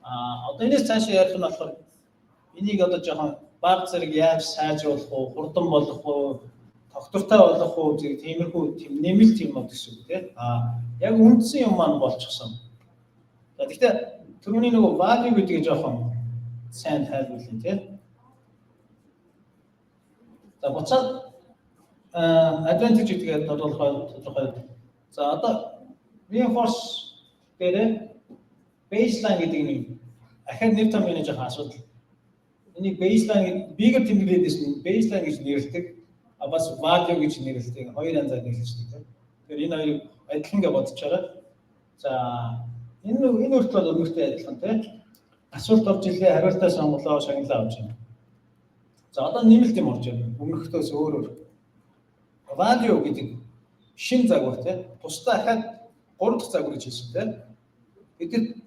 А одоо энэс цаашаа ярих нь болохоор энийг одоо жоохон баг зэрэг яаж сайжруулах уу, хурдан болгох уу, тогтвортой болгох уу зэрэг тиймэрхүү тийм нэмэлт юмнууд гэсэн үг тийм. А яг үндсэн юм маань болчихсон. За, гэхдээ түрүүний нөгөө value гэдгийг жоохон сайн тайлбарлая, тийм. За, буцаад advantage гэдгээ тодорхой. За, одоо reinforce дээр baseline гэдэг нэг ахаад нэр томьёоны жоохон асуудал. Энийг baseline B-гээр тэмдэглээд байсан, baseline гэж нэрлэдэг. А бас value гэж нэрлэдэг. Хоёр янзаар нэрлэдэг. Тэгэхээр энэ хоёрыг адилхан гэж бодож байгаа. За, энэ хүртэл бол өмнөхтэй адилхан, тийм. Асуулт орж ирлээ, хариултаа сонголоо, шагналаа авч байна. За, одоо нэмэлт юм орж ирнэ. Өмнөхтөөс өөрөөр. Value гэдэг шин загвар, тийм. Тусдаа ахаад гурав дахь загвар гэж хэлсэн, тийм. Бид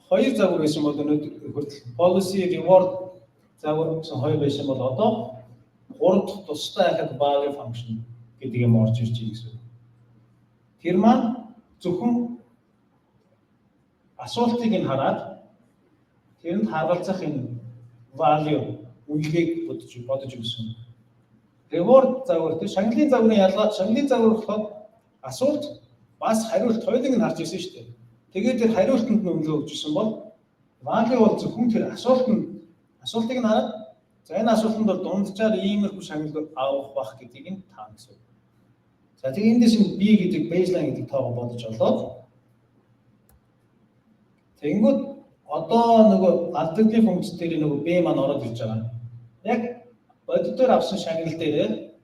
хоёр загвар байсан бол өнөөдөр хүртэл policy, reward загвар гэсэн хоёр байсан бол одоо гурав дахь тусдаа ахаад value function гэдэг юм орж ирж байна гэсэн. Тэр маань зөвхөн асуултыг нь хараад тэрэнд харгалзах энэ value, үнэлгээг бодож өгсөн. Reward загвар, тийм, шагналын загварын ялгаа, шагналын загвар болохоор асуулт бас хариулт хоёулыг нь харж ирсэн шүү дээ. Тэгээд тэр хариултанд нь үнэлгээ өгч ирсэн бол value бол зөвхөн тэр асуултыг нь хараад, за, энэ асуултанд бол дунджаар иймэрхүү шагнал авах бах гэдгийг нь таана гэсэн. За, тэгээ эндээс нь B гэдэг, baseline гэдэг тоогоо бодож олоод, тэгэнгүүт одоо нөгөө алдагдлын функц дээр нөгөө B маань ороод ирж байгаа. Яг бодитоор авсан шагнал дээр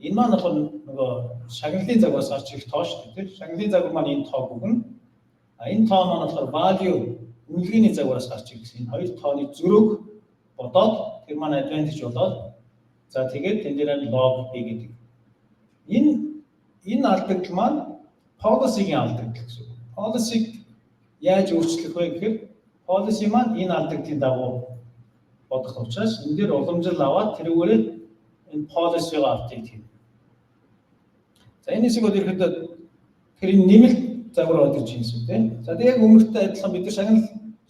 энэ маань болохоор нөгөө шагналын загвараас гарч ирэх тоо шүү дээ. Шагналын загвар маань энэ тоог өгнө. А энэ тоо маань болохоор value, үнэлгээний загвараас гарч ирэх гэсэн. Энэ хоёр тооны зөрөөг бодоод тэр маань advantage болоод, за, тэгээд тэн дээр нь log B гэдэг. Энэ алдагдал маань policy-гийн алдагдал гэсэн үг. Policy-г яаж өөрчлөх вэ гэхээр policy маань энэ алдагдлын дагуу бодох учраас энэ дээр уламжлал аваад тэрүүгээрээ энэ policy-го update хийнэ. За, энэ хэсэг бол ерөөдөө тэр энэ нэмэлт загвар орж ирж байна гэсэн, тийм. За, тэг яг өмнөхтэй адилхан бид нар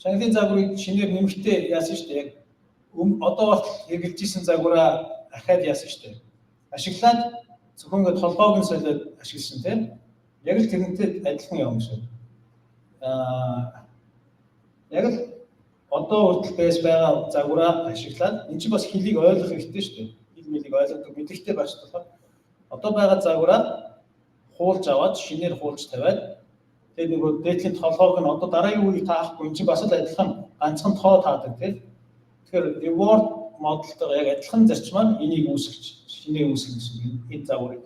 шагналын загварыг шинээр нэмэхдээ яасан шүү дээ. Яг одоо болтол хэрэглэж исэн загвараа ахаад яасан шүү дээ. Ашиглаад зөвхөн ингээд толгойг нь солиод ашигласан, тийм. Яг л тэрнтэй адилхан юм шиг. Яг л одоо хүртэл байс байгаа загвараа ашиглаад, эн чинь бас хэлийг ойлгох хэрэгтэй шүү дээ. Хэл мэлийг ойлгодог мэдлэгтэй байх болохоор одоо байгаа загвараа хуулж аваад, шинээр хуулж тавиад, тэгээд нөгөө дээдлийн толгойг нь одоо дараагийн үеийг таахгүй, эн чинь бас л адилхан ганцхан тоо таадаг, тийм. Тэгэхээр reward модельтойгоо яг адилхан зарчмаар энийг үүсгэж, шинээр үүсгэх гэсэн энэ загварыг.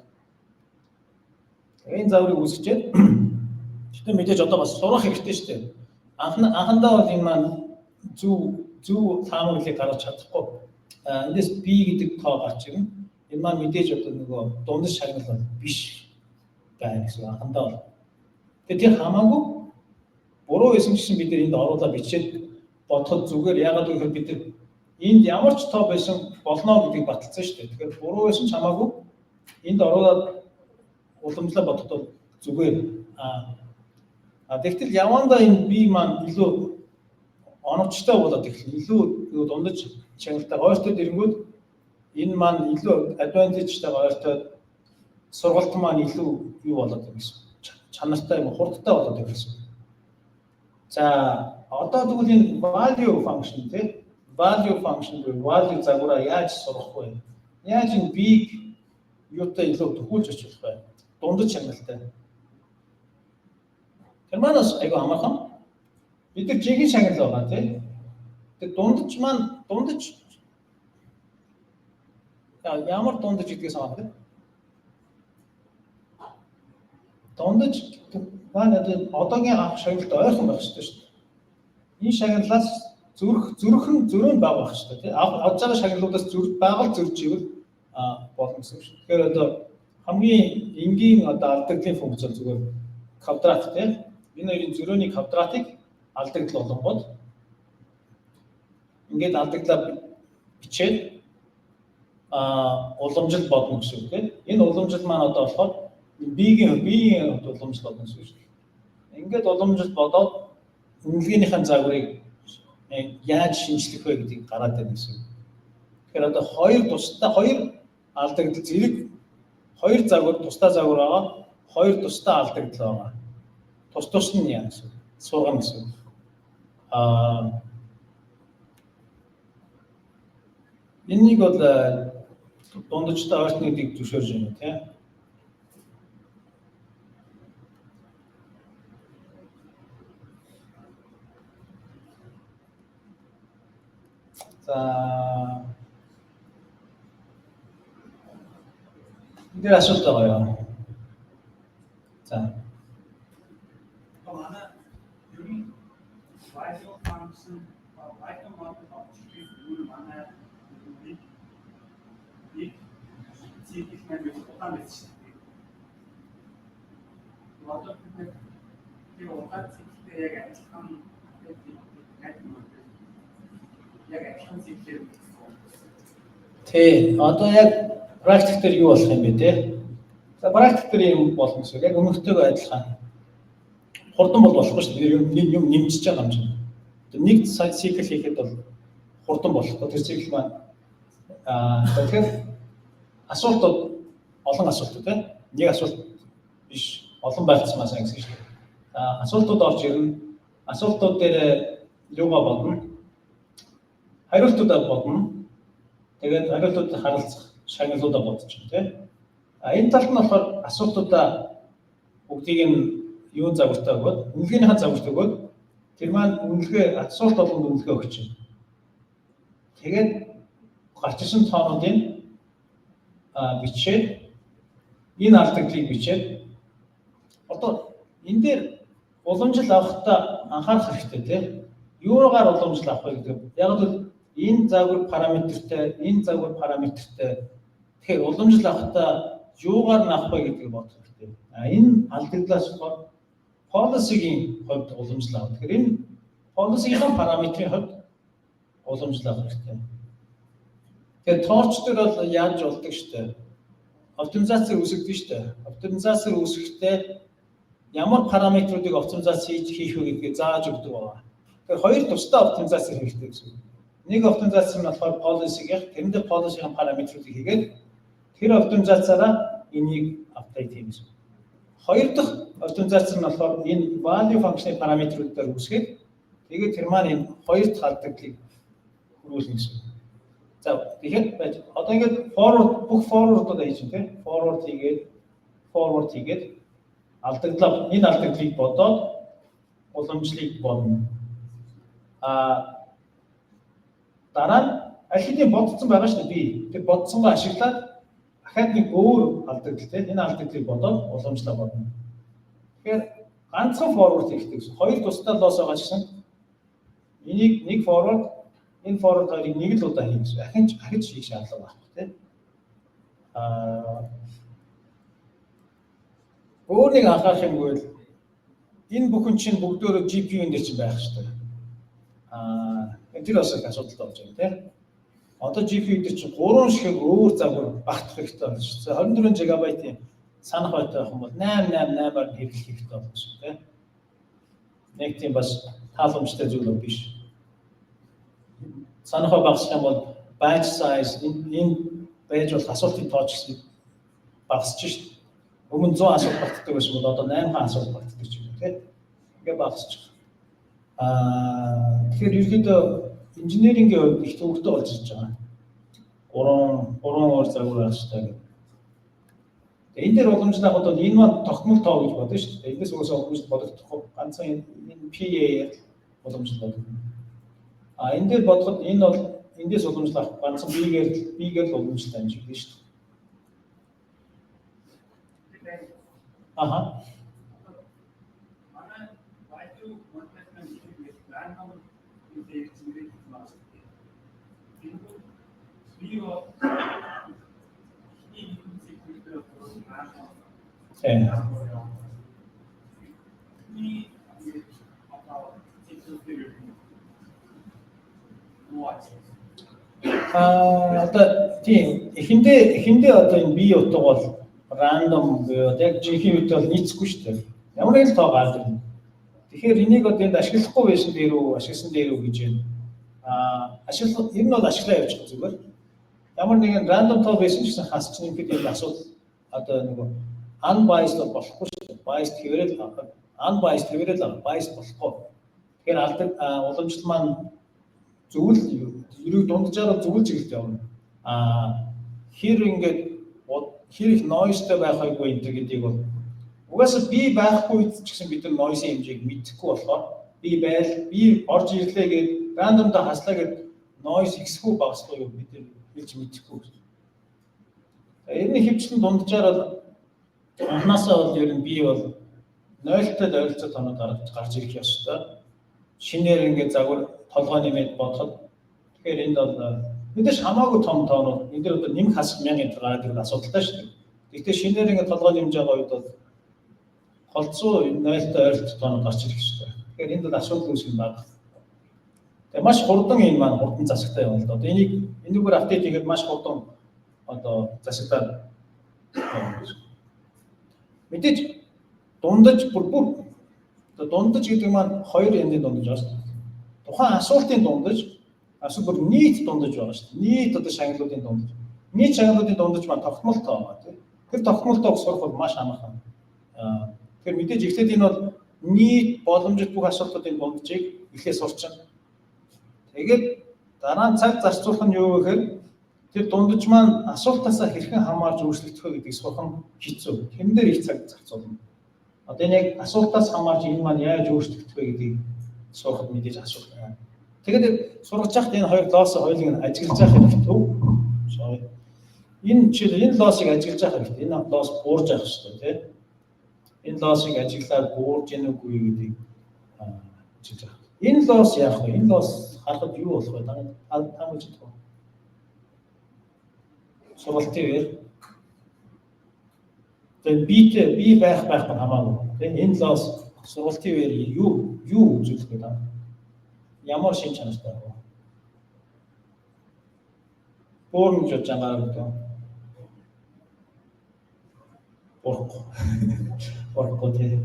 Энэ загварыг үүсгэжээд, гэхдээ мэдээж одоо бас сурах хэрэгтэй шүү дээ. Анхандаа бол энэ маань зөв зөв таамаглалыг гаргаж чадахгүй. А эндээс B гэдэг тоо гарч ирнэ. Энэ маань мэдээж одоо нөгөө дундаж шагнал бол биш байна гэсэн анхандаа бол. Тэгээ тэр хамаагүй буруу байсан гэсэн бид нар энд оруулаад бичээд бодоход зүгээр. Ягаад гэвэл бид нар энд ямар ч тоо байсан болно гэдгийг баталсан шүү дээ. Тэгэхээр буруу байсан ч хамаагүй энд оруулаад уламжлал бодоход бол зүгээр. А тэгтэл явандаа энэ B маань илүү оновчтой болоод эхэлнэ. Илүү нөгөө дундаж шагналтай ойртоод ирэнгүүт энэ маань илүү advantage-тайгаа ойртоод сургалт маань илүү юу болоод байна гэсэн. Чанартай юм, хурдтай болоод байна гэсэн. За, одоо тэгвэл энэ value function, тий, value function буюу value загвараа яаж сурах вэ? Яаж энэ B-г юутай илүү төхүүлж очих вэ? Дундаж шагналтай. Тэр маань бас айгүй амархан. Бид нар жинхэнэ шагнал байгаа, тий. Тэр дундаж маань дундаж ямар дундаж гэдгийг санах, тий. Дундаж маань одоогийн авах шагналд ойрхон байх хэрэгтэй шүү дээ. Энэ шагналаас зөрөх нь зөрөө нь бага байх хэрэгтэй, тий. Авч байгаа шагналуудаас зөр бага л зөрж ивэл болно гэсэн үг шүү. Тэгэхээр одоо хамгийн энгийн одоо алдагдлын функц бол зүгээр квадрат, тий. Энэ хоёрын зөрөөний квадратыг алдагдал болонгууд ингээд алдагдлаа бичээд уламжлал бодно гэсэн үг, тийм. Энэ уламжлал маань одоо болохоор B-гийн хувьд уламжлал бодно гэсэн үг шүү дээ. Ингээд уламжлал бодоод Үнэлгээнийхэн загварыг яаж шинжлэх вэ гэдгийг гараад байна гэсэн. Тэгэхээр одоо хоёр тусдаа хоёр алдагдал, зэрэг хоёр загвар, тусдаа загвар байгаа, хоёр тусдаа алдагдал байгаа. Тус тус нь яа гэсэн. Суугана гэсэн. Энийг бол дундажтай ойртно гэдгийг зөвшөөрж байна, тийм. За, энэ дээр асуулт байгаа юу? За. Манай ер нь value function, value model object юу, манай нэг нэг цикл маань удаан байсан шүү дээ. Одоо бид тэр удаан циклтэй яг адилхан, яг адилхан циклээр Тий, одоо яг практик дээр юу болох юм бэ, те? За, практик дээр юм болно гэсэн үг. Яг өмнөхтэйгөө адилхан. Хурдан бол болохгүй шүү дээ. Юм юм нэмжиж байгаа юм чинь. Нэг цикл хийхэд бол хурдан болохгүй. Тэр цикл маань тэгэхээр асуултууд, олон асуултууд, те. Нэг асуулт биш, олон байлцсан маань сайн гэсэн шүү дээ. Асуултууд орж ирнэ. Асуултууд дээр юугаа бодно? Хариултуудаа бодно. Тэгээд хариултуудад харалцах шагналуудаа бодож байна, тийм. А энэ талд нь болохоор асуултуудаа бүгдийг нь юун загвартай өгөөд, үнэлгээнийхээ загварт өгөөд, тэр маань үнэлгээ, асуулт болгонд үнэлгээ өгч байна. Тэгээд гарч ирсэн тоонуудыг бичээд, энэ алдагдлыг бичээд, одоо энэ дээр уламжлал авахдаа анхаарах хэрэгтэй, тийм. Юугаар уламжлал авах вэ гэдэг. Яг л энэ загвар параметртэй, энэ загвар параметртэй. Тэгэхээр уламжлал авахдаа юугаар нь авах вэ гэдгийг бодох хэрэгтэй. А энэ алдагдлаас болохоор policy-гийн хувьд уламжлал авах. Тэгэхээр энэ policy-ийн параметрийн хувьд уламжлал авах хэрэгтэй. Тэгэхээр torch дээр бол яаж болдог штэ. Оптимизац үүсгдэг штэ. Оптимизац үүсгэхдээ ямар параметруудыг оптимизац хийх вэ гэдгийг зааж өгдөг байгаа. Тэгэхээр хоёр тусдаа оптимизац хэрэгтэй гэсэн үг. Нэг оптимизац нь болохоор policy-гийн, тэрэндээ policy-ийн параметруудыг хийгээд, тэр оптимизацаараа энийг update хийх гэсэн. Хоёр дахь оптимизац нь болохоор энэ value function-ы параметруудаар үүсгээд, тэгээд тэр маань энэ хоёр дахь алдагдлыг хөрвүүлнэ гэсэн. За, тэгэхээр байж одоо ингээд forward, бүх forward-уудаа хийж байна, тийм. Forward хийгээд, forward хийгээд, алдагдлаа, энэ алдагдлыг бодоод уламжлалыг бодно. Дараа нь аль хэдийн бодсон байгаа шүү дээ би. Тэр бодсонгоо ашиглаад дахиад нэг өөр алдагдал, тийм, энэ алдагдлыг бодоод уламжлаа бодно. Тэгэхээр ганцхан forward хийхтэй гэсэн. Хоёр тусдаа loss байгаа ч гэсэн энийг нэг forward, энэ forward хоёрыг нэг л удаа хийх гэсэн. Ахин ахиж хийх шаардлага байхгүй, тийм. Өөр нэг анхаарах юм бол энэ бүхэн чинь бүгдөө GPU-н дээр чинь байх хэрэгтэй. Тэр бас их асуудалтай болж байна, тийм. Одоо GPU дээр чинь гурван шиг өөр загвар багтах хэрэгтэй болж байна. 24 ГБ-ийн санах байтай байх юм бол 888-аар нь хэрэглэх хэрэгтэй болно шүү, тийм. Нэг тийм бас тааламжтай зүйл биш. Санах бай багасах юм бол batch size энэ байж бол асуултын тоо ч гэсэн багасч шít. Өмнө 100 асуулт багтдаг байсан бол одоо 8 асуулт багтдаг ч юм уу, тийм. Ингээ багасчих. Тэгэхээр ерөнхийдөө инженерингийн хувьд их төвөгтэй болж ирж байгаа. Гурван өөр загвар байх хэрэгтэй гэдэг. Тэгээ энэ дээр уламжлах бол энэ маань тогтмол тоо гэж бодно шүү дээ. Эндээс угаасаа уламжлал бодогдохгүй, ганцхан энэ PA уламжлал бодогдно. А энэ дээр бодоход энэ бол эндээс уламжлал авах ганцхан B-гээр л уламжлалт амжигдана шүү дээ. Аха. Манай value management гэдэг random дээр generate байна. Тэгээд би бол эхний нэгэн цикл дээр random би одоо цикл дээр юу Одоо тийм, эхэндээ одоо энэ B утга бол random буюу яг жинхэнэ үедээ бол нийцэхгүй шүү дээ. Ямар нэг л тоо гардаг. Тэгэхээр энийг одоо энд ашиглахгүй байсан дээр үү, ашигласан дээр үү гэж байна. Ашиглах ер нь бол ашиглаа явчих зүгээр. Ямар нэгэн random тоо байсан ч гэсэн хасч нэмэхэд энэ асуудал одоо нөгөө unbiased болохгүй шүү дээ. Biased хэвээрэл, unbiased хэвээрэл, biased болохгүй. Тэгэхээр алдаг уламжлал маань зөв л ерөөг дунджаараа зөв л чиглэлд явна. Хэр ингээд хэр их noise тэй байх вэ энэ гэдгийг бол угаасаа би байхгүй үед ч гэсэн бид нар noise-ийн хэмжээг мэдэхгүй болохоор би байл би орж ирлээ гээд random доо хаслаа гээд noise ихсэхүү, багасгүй юу, бид нар хэлж мэдэхгүй. За, ер нь хөвчлэн дунджаар бол анхнаасаа бол ер нь би бол 0-той ойролцоо тоонууд гарч ирэх ёстой. Шинээр ингээд загвар толгой нэмээд бодоход тэгэхээр энд бол мэдээж хамаагүй том тоонууд энэ дэр одоо нэмэх хасах 1000 энэ гараад ирэх асуудалтай шүү дээ. Гэхдээ шинээр ингээд толгой нэмж байгаа үед бол голцоо 0-той ойролцоо тоонууд гарч ирэх ёстой. Тэгэхээр энд бол асуудал үүсгэн баг. Тэгээ маш хурдан, энэ маань хурдан засагтай явна л да. Одоо энийг энэгээр update хийгээд маш хурдан одоо засагдаад явна гэсэн. Мэдээж дундаж бүр одоо дундаж гэдэг маань хоёр янзын дундаж байна шүү дээ. Тухайн асуултын дундаж, эсвэл бүр нийт дундаж байгаа шүү дээ. Нийт одоо шагналуудын дундаж. Нийт шагналуудын дундаж маань тогтмол тоо байгаа, тийм. Тэр тогтмол тоог сурах бол маш амархан. Тэгэхээр мэдээж эхлээд энэ бол нийт боломжит бүх асуултуудын дунджийг эхлээд сурчихна. Тэгээд дараа нь цаг зарцуулах нь юу вэ гэхээр тэр дундаж маань асуултаасаа хэрхэн хамаарч өөрчлөгдөх вэ гэдгийг сурах нь хэцүү. Тэрэн дээр их цаг зарцуулна. Одоо энэ яг асуултаас хамаарч энэ маань яаж өөрчлөгдөх вэ гэдгийг сурахад мэдээж асуудал. Тэгээд сургаж байхад энэ хоёр loss хоёулыг нь ажиглаж явах хэрэгтэй. Sorry. Энэ жишээл энэ loss ыг ажиглаж явах хэрэгтэй. Энэ loss буурж явах хэрэгтэй, тийм. Энэ loss ыг ажиглаад буурж ийн үгүй гэдгийг ажиглаж явах. Энэ loss яах вэ? Энэ loss харахад юу болох вэ? Та мөн чадах уу? Сургалтын үеэр тэгээд битэй би байх байх нь хамаагүй. Тийм, энэ loss сургалтын үеэр юу үзүүлэх вэ, та? Ямар шин чанартай вэ? Буурна гэж бодож ангараа гэдэг. Буурахгүй. Буурахгүй, тийм.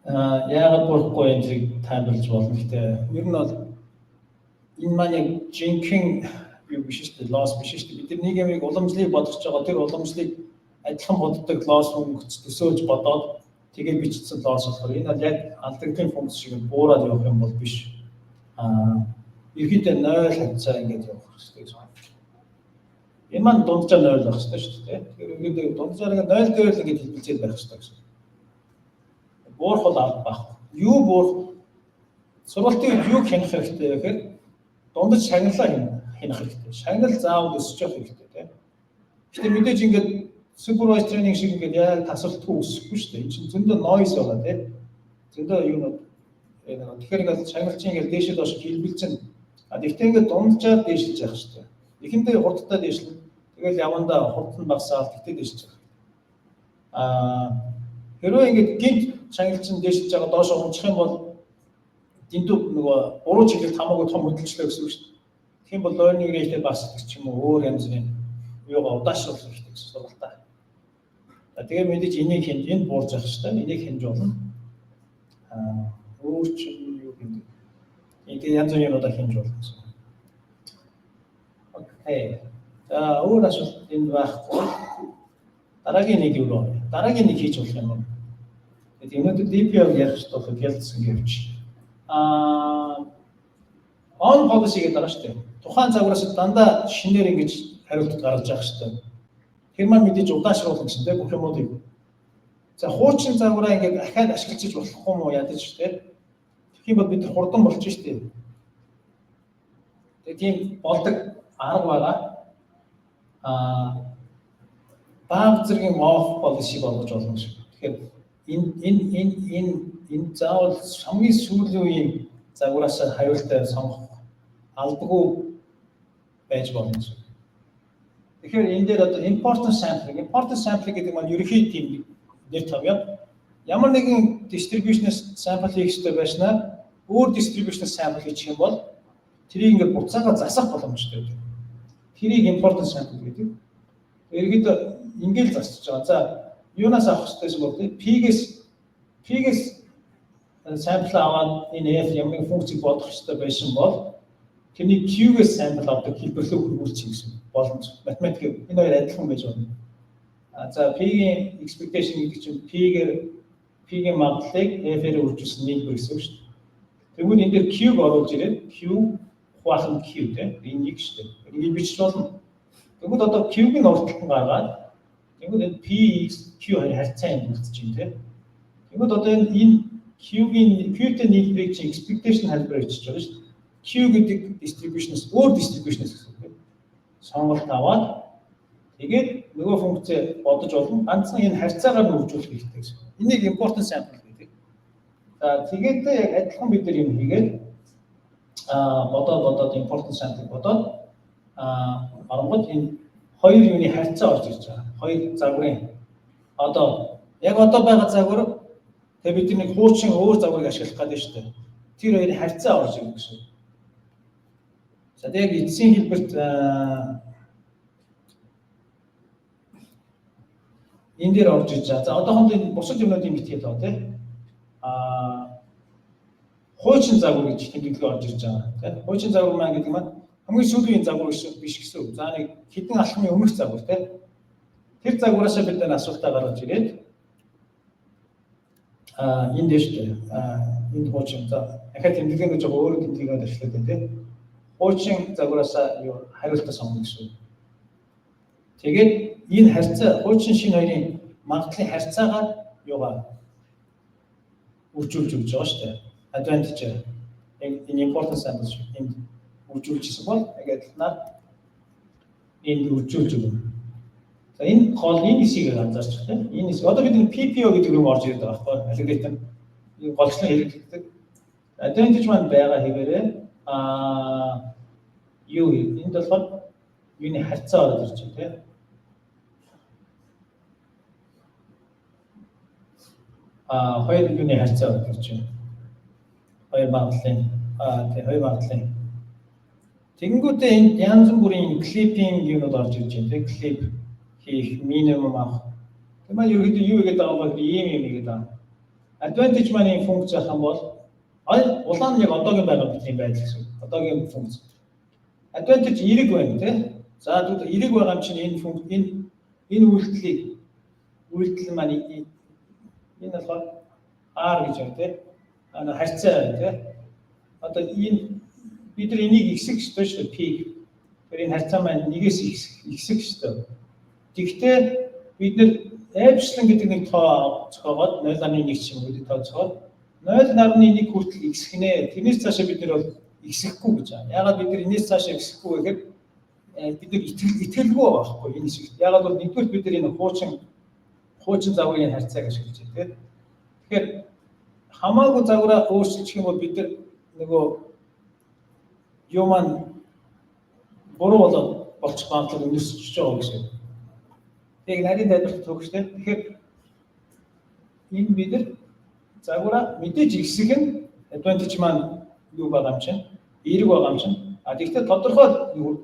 Яагаад буурахгүй юм зэрэг тайлбарлаж болно. Гэхдээ ер нь бол энэ маань яг жинхэнэ юу биш шүү дээ, loss биш шүү дээ. Бид нар нэг юмыг уламжлыг бодож байгаа. Тэр уламжлыг адилхан боддог loss функц төсөөлж бодоод тэгээд бичсэн loss болохоор энэ бол яг алдагдлын функц шиг буураад явах юм бол биш. Ерөнхийдөө 0 хавьцаа ингээд явах хэрэгтэй гэсэн. Энэ маань дунджаар 0 байх хэрэгтэй шүү дээ. Тэгэхээр ерөнхийдөө дунджаар ингээд 0 дээр л ингээд хэлбэлзээд байх хэрэгтэй гэсэн. Буурах бол алба байхгүй. Юу буурах, сургалтын үед юу хянах хэрэгтэй вэ гэхээр дундаж шагналаа хянах хэрэгтэй. Шагнал заавал өсөж явах хэрэгтэй, тийм. Гэхдээ мэдээж ингээд supervised training шиг ингээд яг тасралтгүй өсөхгүй шүү дээ. Энэ чинь зөндөө noise байгаа, тийм. Зөндөө юунууд нэг, тэгэхээр ингээд шагналчин ингээд дээшээ доош хэлбэлцэн. А тэгтээ ингээд дунджаар дээшилж явах шүү дээ. Эхэндээ хурдтай дээшлэн. Тэгэл явандаа хурд нь багасаал тэгтээ дээшилж явах. Хэрвээ ингээд гинт шагналчин дээшилж байгаа доошоо унчих юм бол дэндүү нөгөө буруу чиглэлд хамаагүй том хөдөлчлөө гэсэн үг шүү дээ. Тийм бол learning rate багасдаг ч юм уу, өөр янз бүрийн юугаа удаашруулах хэрэгтэй гэсэн сургалтаа. За, тэгээ мэдээж энийг хянж, энд буурж явах шүү дээ. Энийг хянж болно. Өөр чинь юу гэмдэг. Тэгээ янз бүрийн юмудаа хянж болно гэсэн. Okay. За, өөр асуулт энд байхгүй. Дараагийн нэг юу руу? Дараагийн нэг хийж болох юм уу? Тэгээд өнөөдөр DPL ярих хэрэгтэй болох ялцсан гэвч on policy гэдэг байгаа шүү дээ. Тухайн загвараас дандаа шинээр ингэж хариулт гаргаж явах шүү дээ. Тэр маань мэдээж удаашруулна гэсэн, тийм, бүх юмуудыг. За, хуучин загвараа ингээд ахаад ашиглаж болохгүй мó ядаж, тийм. Тэгэх юм бол бид хурдан болчих шүү дээ. Тэгээ тийм болдог арга байгаа. Бага зэргийн off policy болгож болно шүү. Тэгэхээр энэ заавал хамгийн сүүлийн үеийн загвараас хариултаа сонгох албагүй байж болно гэсэн. Тэгэхээр энэ дээр одоо importance sampling, importance sampling гэдэг маань ерөнхий тийм нэр томьёо. Ямар нэгэн distribution sample хийх ёстой байснаар өөр distribution sample хийчих юм бол тэрийг ингээд буцаага засах боломжтой байдаг. Тэрийг importance sample гэдэг. Ерөнхийдөө ингээл засчих байгаа. За, юунаас авах хэрэгтэй бол P-гээс sample аваад энэ F ямар нэгэн функцийг бодох хэрэгтэй байсан бол тэрний Q-гээс sample авдаг хэлбэрлэг хөрвүүлчих гэсэн боломж. Математик энэ хоёр адилхан байж байна. А за, P-ийн expectation гэдэг чинь P-гээр P-ийн магадлалыг F-ээр үржүүлсэн нийлбэр гэсэн үг шүү дээ. Тэгвэл энэ дээр Q-г оруулж ирээд Q хуваах нь Q, тийм, энэ нэг шүү дээ. Энийг бичиж болно. Тэгвэл одоо Q-г нь урд талд нь гаргаад, тэгвэл энэ P X Q хоёр харьцаа энд үлдэж байна, тийм. Тэгвэл одоо энэ Q-гийн Q-тэй нийлбэрийг чинь expectation хэлбэрээр бичиж байгаа шүү дээ. Q гэдэг distribution-аас өөр distribution-аас гэсэн үг, тийм. Сонголт аваад тэгээд нөгөө функцээ бодож болно. Ганцхан энэ харьцаагаар нь үржүүлэх хэрэгтэй гэсэн. Энийг important sample гэдэг. За, тэгээд яг адилхан бид нар юм хийгээд бодоод бодоод important sample бодоод оронгод энэ хоёр юуны харьцаа орж ирж байгаа. Хоёр загварын, одоо яг одоо байгаа загвар, тэгээ бид нэг хуучин өөр загварыг ашиглах гэдэг шүү дээ. Тэр хоёрын харьцаа орж ирнэ гэсэн. За, тэгээд эцсийн хэлбэрт энэ дээр орж ирж байгаа. За, одоохондоо энэ бусад юмнуудыг битгээд байгаа, тийм. Хуучин загвар гэж тэмдэглэл орж ирж байгаа, тийм. Хуучин загвар маань гэдэг маань хамгийн сүүлийн загвар биш гэсэн үг. За, нэг хэдэн алхмын өмнөх загвар, тийм. Тэр загвараасаа бид нар асуултаа гаргаж ирээд энд дээ шүү дээ. Энд хуучин, за, дахиад тэмдэглээг жоо өөр тэмдэглээг ашиглаад байна, тийм. Хуучин загвараасаа юу хариултаа сонгоно гэсэн үг. Тэгээд энэ харьцаа, хуучин шинэ хоёрын магадлалын харьцаагаар юугаа үржүүлж өгч байгаа шүү дээ. Advantage яг энэ important sample шиг энд үржүүлжсэн бол яг адилханаар энд үржүүлж өгнө. За, энэ гол энэ хэсгийг анзаарч байна. Энэ хэсэг одоо бид энэ PPO гэдэг юм орж ирээд байгаа байхгүй, алгоритм. Энэ голчлон хэрэглэгддэг. Advantage маань байгаа хэвээрээ юу энд болохоор юуны харьцаа ороод ирж байна, тийм. Хоёр юуны харьцаа ороод ирж байна. Хоёр магадлалын, тий, хоёр магадлалын. Тэгэнгүүтээ энд янз бүрийн clipping юмнууд орж ирж байна, тий, clip хийх, минимум авах. Тэр маань ерөөхдөө юу хийгээд байгаа вэ? Ийм юм хийгээд байгаа. Advantage маань функц байх юм бол улаан нь яг одоогийн байгаа бидний байдал гэсэн үг. Одоогийн функц. Advantage эерэг байна, тий. За, тэгвэл эерэг байгаа юм чинь энэ функц, энэ үйлдэлийг, үйлдэл маань энэ болохоор R гэж байна, тий. А харьцаа байна, тий. Одоо энэ бид нар энийг ихсэх ёстой шүү дээ, P. Тэр энэ харьцаа маань нэгээс ихсэх ёстой. Тэгвэл бид нар epsilon гэдэг нэг тоо зохиогоод 0.1 ч юм уу гэдэг тоо зохиогоод 0.1 хүртэл ихсэх нэ. Тэрнээс цаашаа бид нар бол ихсэхгүй гэж байгаа. Яагаад бид нар энэс цаашаа ихсэхгүй вэ гэхээр бид нар итгэлгүй байгаа байхгүй энэ хэсэгт. Яагаад бол нэгдүгээр бид нар энэ хуучин загварын харьцааг ашиглаж байна, тийм. Тэгэхээр хамаагүй загвараа өөрчилчих юм бол бид нар нөгөө юу маань буруу болоод болчих магадлал өндөрсөж байгаа гэсэн. Яг нарийн тайлбарт төгстэй. Тэгэхээр энэ бид нар загвараа мэдээж ихсэх нь advantage маань юу байгаа юм чинь, эерэг байгаа юм чинь. А тэгвэл тодорхой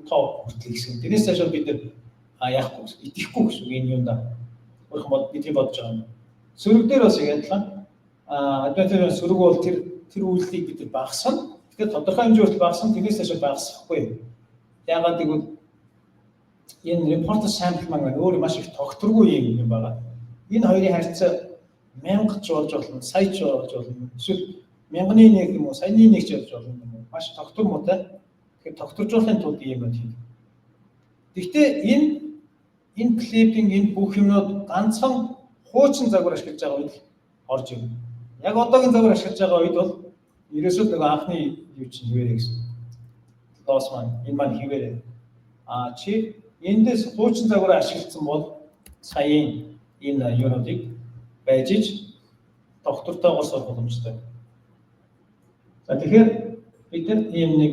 тоо хүртэл ихсэх. Тэрнээс цаашаа бид нар яахгүй гэсэн, итгэхгүй гэсэн үг энэ юунда. Өөрөөр бод бидний бодож байгаа юм. Сөрөг дээр бас яг адилхан. Advantage сөрөг бол тэр үйлдэлийг бид нар багасгана. Тэгэхээр тодорхой хэмжээ хүртэл багасгана, тэрнээс цаашаа багасгахгүй. Яагаад гэвэл энэ important sample маань өөр маш их тогтворгүй юм байгаа. Энэ хоёрын харьцаа 1000 ч болж болно, сая ч болж болно. Эсвэл мянганы нэг юм уу, саяны нэг ч болж болно юм уу. Маш тогтвор муутай. Тэгэхээр тогтворжуулахын тулд ийм юм хийдэг. Гэхдээ энэ clipping, энэ бүх юмнууд ганцхан хуучин загвар ашиглаж байгаа үед орж ирнэ. Яг одоогийн загвар ашиглаж байгаа үед бол ерөөсөө нөгөө анхны юу чинь хэвээрээ гэсэн. Loss маань энэ маань хэвээрээ. А чи эндээс хуучин загвар ашигласан бол саяын энэ юунуудыг байж ич тогтвортойгоор сурах боломжтой. За, тэгэхээр бид нар ийм нэг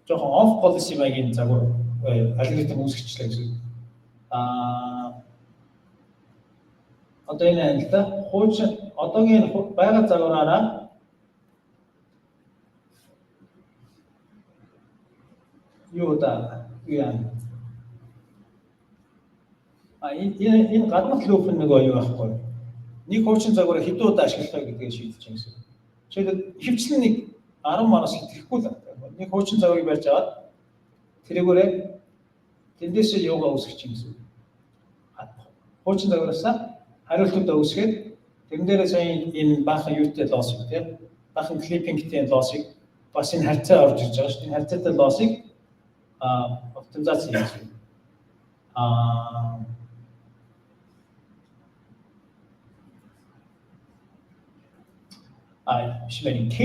жоохон off policy маягийн загвар, алгоритм үүсгэчихлээ гэсэн. Одоо энэ байна л да. Хуучин, одоогийн байгаа загвараараа юу да юу яа. А энэ гаднах loop нь нөгөө юу байхгүй. Нэг хуучин загвараа хэдэн удаа ашиглах вэ гэдгийг шийдэж байгаа гэсэн. Жишээлбэл, ихэвчлэн нэг 10 мараас хэтэрхгүй л байна. Нэг хуучин загварыг барьж аваад тэрүүгээрээ тэндээсээ юугаа үүсгэж чинь гэсэн. Хуучин загвараасаа хариултуудаа үүсгээд, тэрэн дээрээ сая энэ баахан юутай loss ыг, тийм, баахан clipping тэй loss ыг бас энэ харьцаа орж ирж байгаа шүү дээ. Энэ харьцаатай loss ыг оптимизац хийж биш байна. K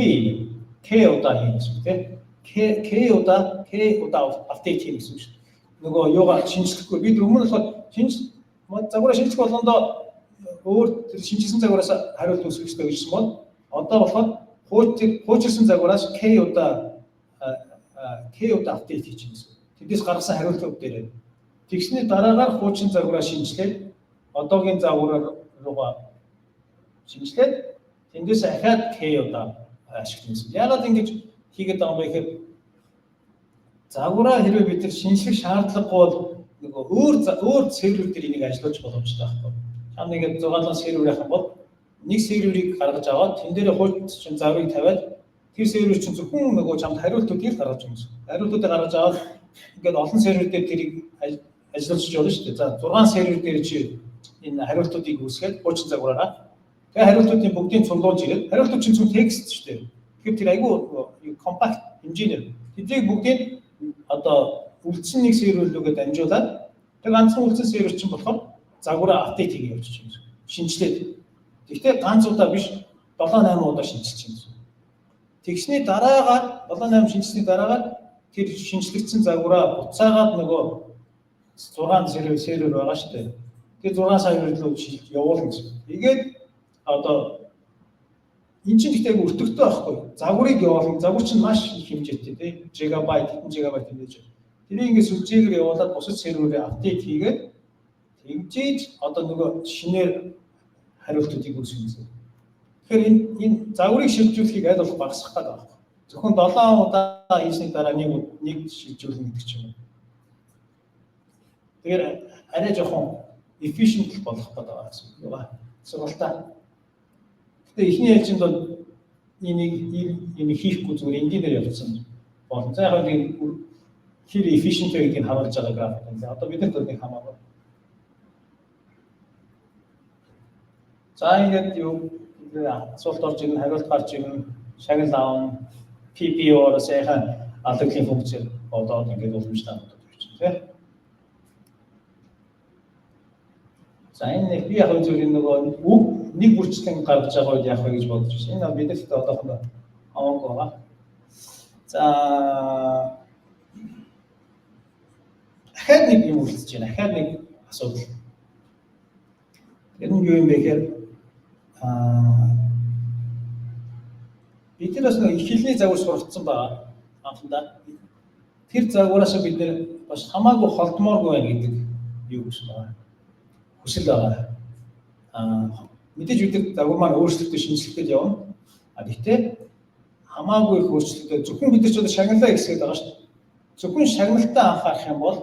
K удаа хийн гэсэн үг, тийм. K K удаа K удаа update хийн гэсэн үг шүү. Нөгөө юугаа шинжлэхгүй. Бид өмнө болохоор загвараа шинжлэх болгондоо өөр тэр шинжилсэн загвараас хариулт үүсгэх ёстой гэжсэн бол одоо болохоор хуучирсан загвараас K удаа update хийж гэсэн. Тэндээс гаргасан хариултууд дээр. Тэгсний дараагаар хуучин загвараа шинжилээд, одоогийн загвар руугаа шинжилээд, тэндээс ахаад K удаа ашиглана гэсэн. Яагаад ингэж хийгээд байгаа юм бэ гэхээр загвараа хэрвээ бид нар шинжлэх шаардлагагүй бол нөгөө өөр өөр сервер дээр энийг ажиллуулж боломжтой байхгүй. Чам нэг 6 сервер явах юм бол нэг серверийг гаргаж аваад, тэн дээр хуучин загварыг тавиад, тэр сервер чинь зөвхөн нөгөө чамд хариултуудыг гаргаж өгнө. Хариултуудыг гаргаж аваад, ингээд олон сервер дээр тэрийг ажиллуулж болно шүү дээ. За, 6 сервер дээр чи энэ хариултуудыг үүсгээд, хуучин загвараараа, тэгээ хариултуудын бүгдийг цуглуулж ирээд, хариултууд чинь зөвхөн текст шүү дээ. Тэгэхээр тэр айгүй compact хэмжээний тэднийг бүгдийг одоо үлдсэн нэг сервер рүүгээ дамжуулаад, тэр ганцхан үлдсэн сервер чинь болохоор загвараа update хийгээ явуулчих юм. Шинжилээд. Гэхдээ ганц удаа биш, 7 8 удаа шинчилж юм. Тэгсний дараагаар, 7 8 шинжилсний дараагаар тэр шинжлэгдсэн загвараа буцаагаад нөгөө 6 сервер байгаа шүү дээ. Тэр 6 сервер рүү явуулна гэсэн. Тэгээд одоо энэ чинь гэхдээ өртөгтэй байхгүй. Загварыг явуулна. Загвар чинь маш их хэмжээтэй, тий. Гигабайт, хэдэн гигабайт хэмжээж. Тэрийг ингээд сүлжээгээр явуулаад, бусад серверээ update хийгээд, тэгжээж одоо нөгөө шинээр хариултуудыг үүсгэн гэсэн. Тэгэхээр энэ загварыг шилжүүлэхийг аль болох багасгах гэдэг байна. Зөвхөн 7 удаа хийсний дараа нэг нэг шилжүүлнэ гэдэг ч юм уу. Тэгэхээр арай жоохон efficient болох гэдэг байгаа гэсэн үг. Сургалтаа. Гэтэ эхний ээлжинд бол энийг энийг хийхгүй, зүгээр энгийнээр явуулсан болно. За, яг нэг хэр efficient вэ гэдгийг харуулж байгаа график юм. Одоо бид нарт нэг хамаагүй. За, ингээд юу асуулт орж ирнэ, хариулт гарч ирнэ, шагнал аавна, PPO-оор сайхан алдагдлын функцээр бодоод ингээд уламжтай бодоод явчихна, тийм. За, энэ нэг би яг зүгээр нөгөө үг нэг бүрчлэн гаргаж байгаа үед яах вэ гэж бодож байна. Энэ бид нарт одоохондоо хамаагүй байгаа. За, дахиад нэг юм үлдэж байна. Дахиад нэг асуудал. Тэр нь юу юм бэ гэхээр бид нар бас нэг их хэлний загвар сургацсан байгаа анхандаа. Тэр загвараас бид нар бас хамаагүй холдмооргүй байна гэдэг юу гэсэн байгаа. Хүсэл байгаа. Мэдээж бид нар загвар маань өөрчлөлтөө, шинжлэхтэй явна. А гэхдээ хамаагүй их өөрчлөлтөө, зөвхөн бид нар ч одоо шагналаа ихсгээд байгаа шүү дээ. Зөвхөн шагналтаа анхаарах юм бол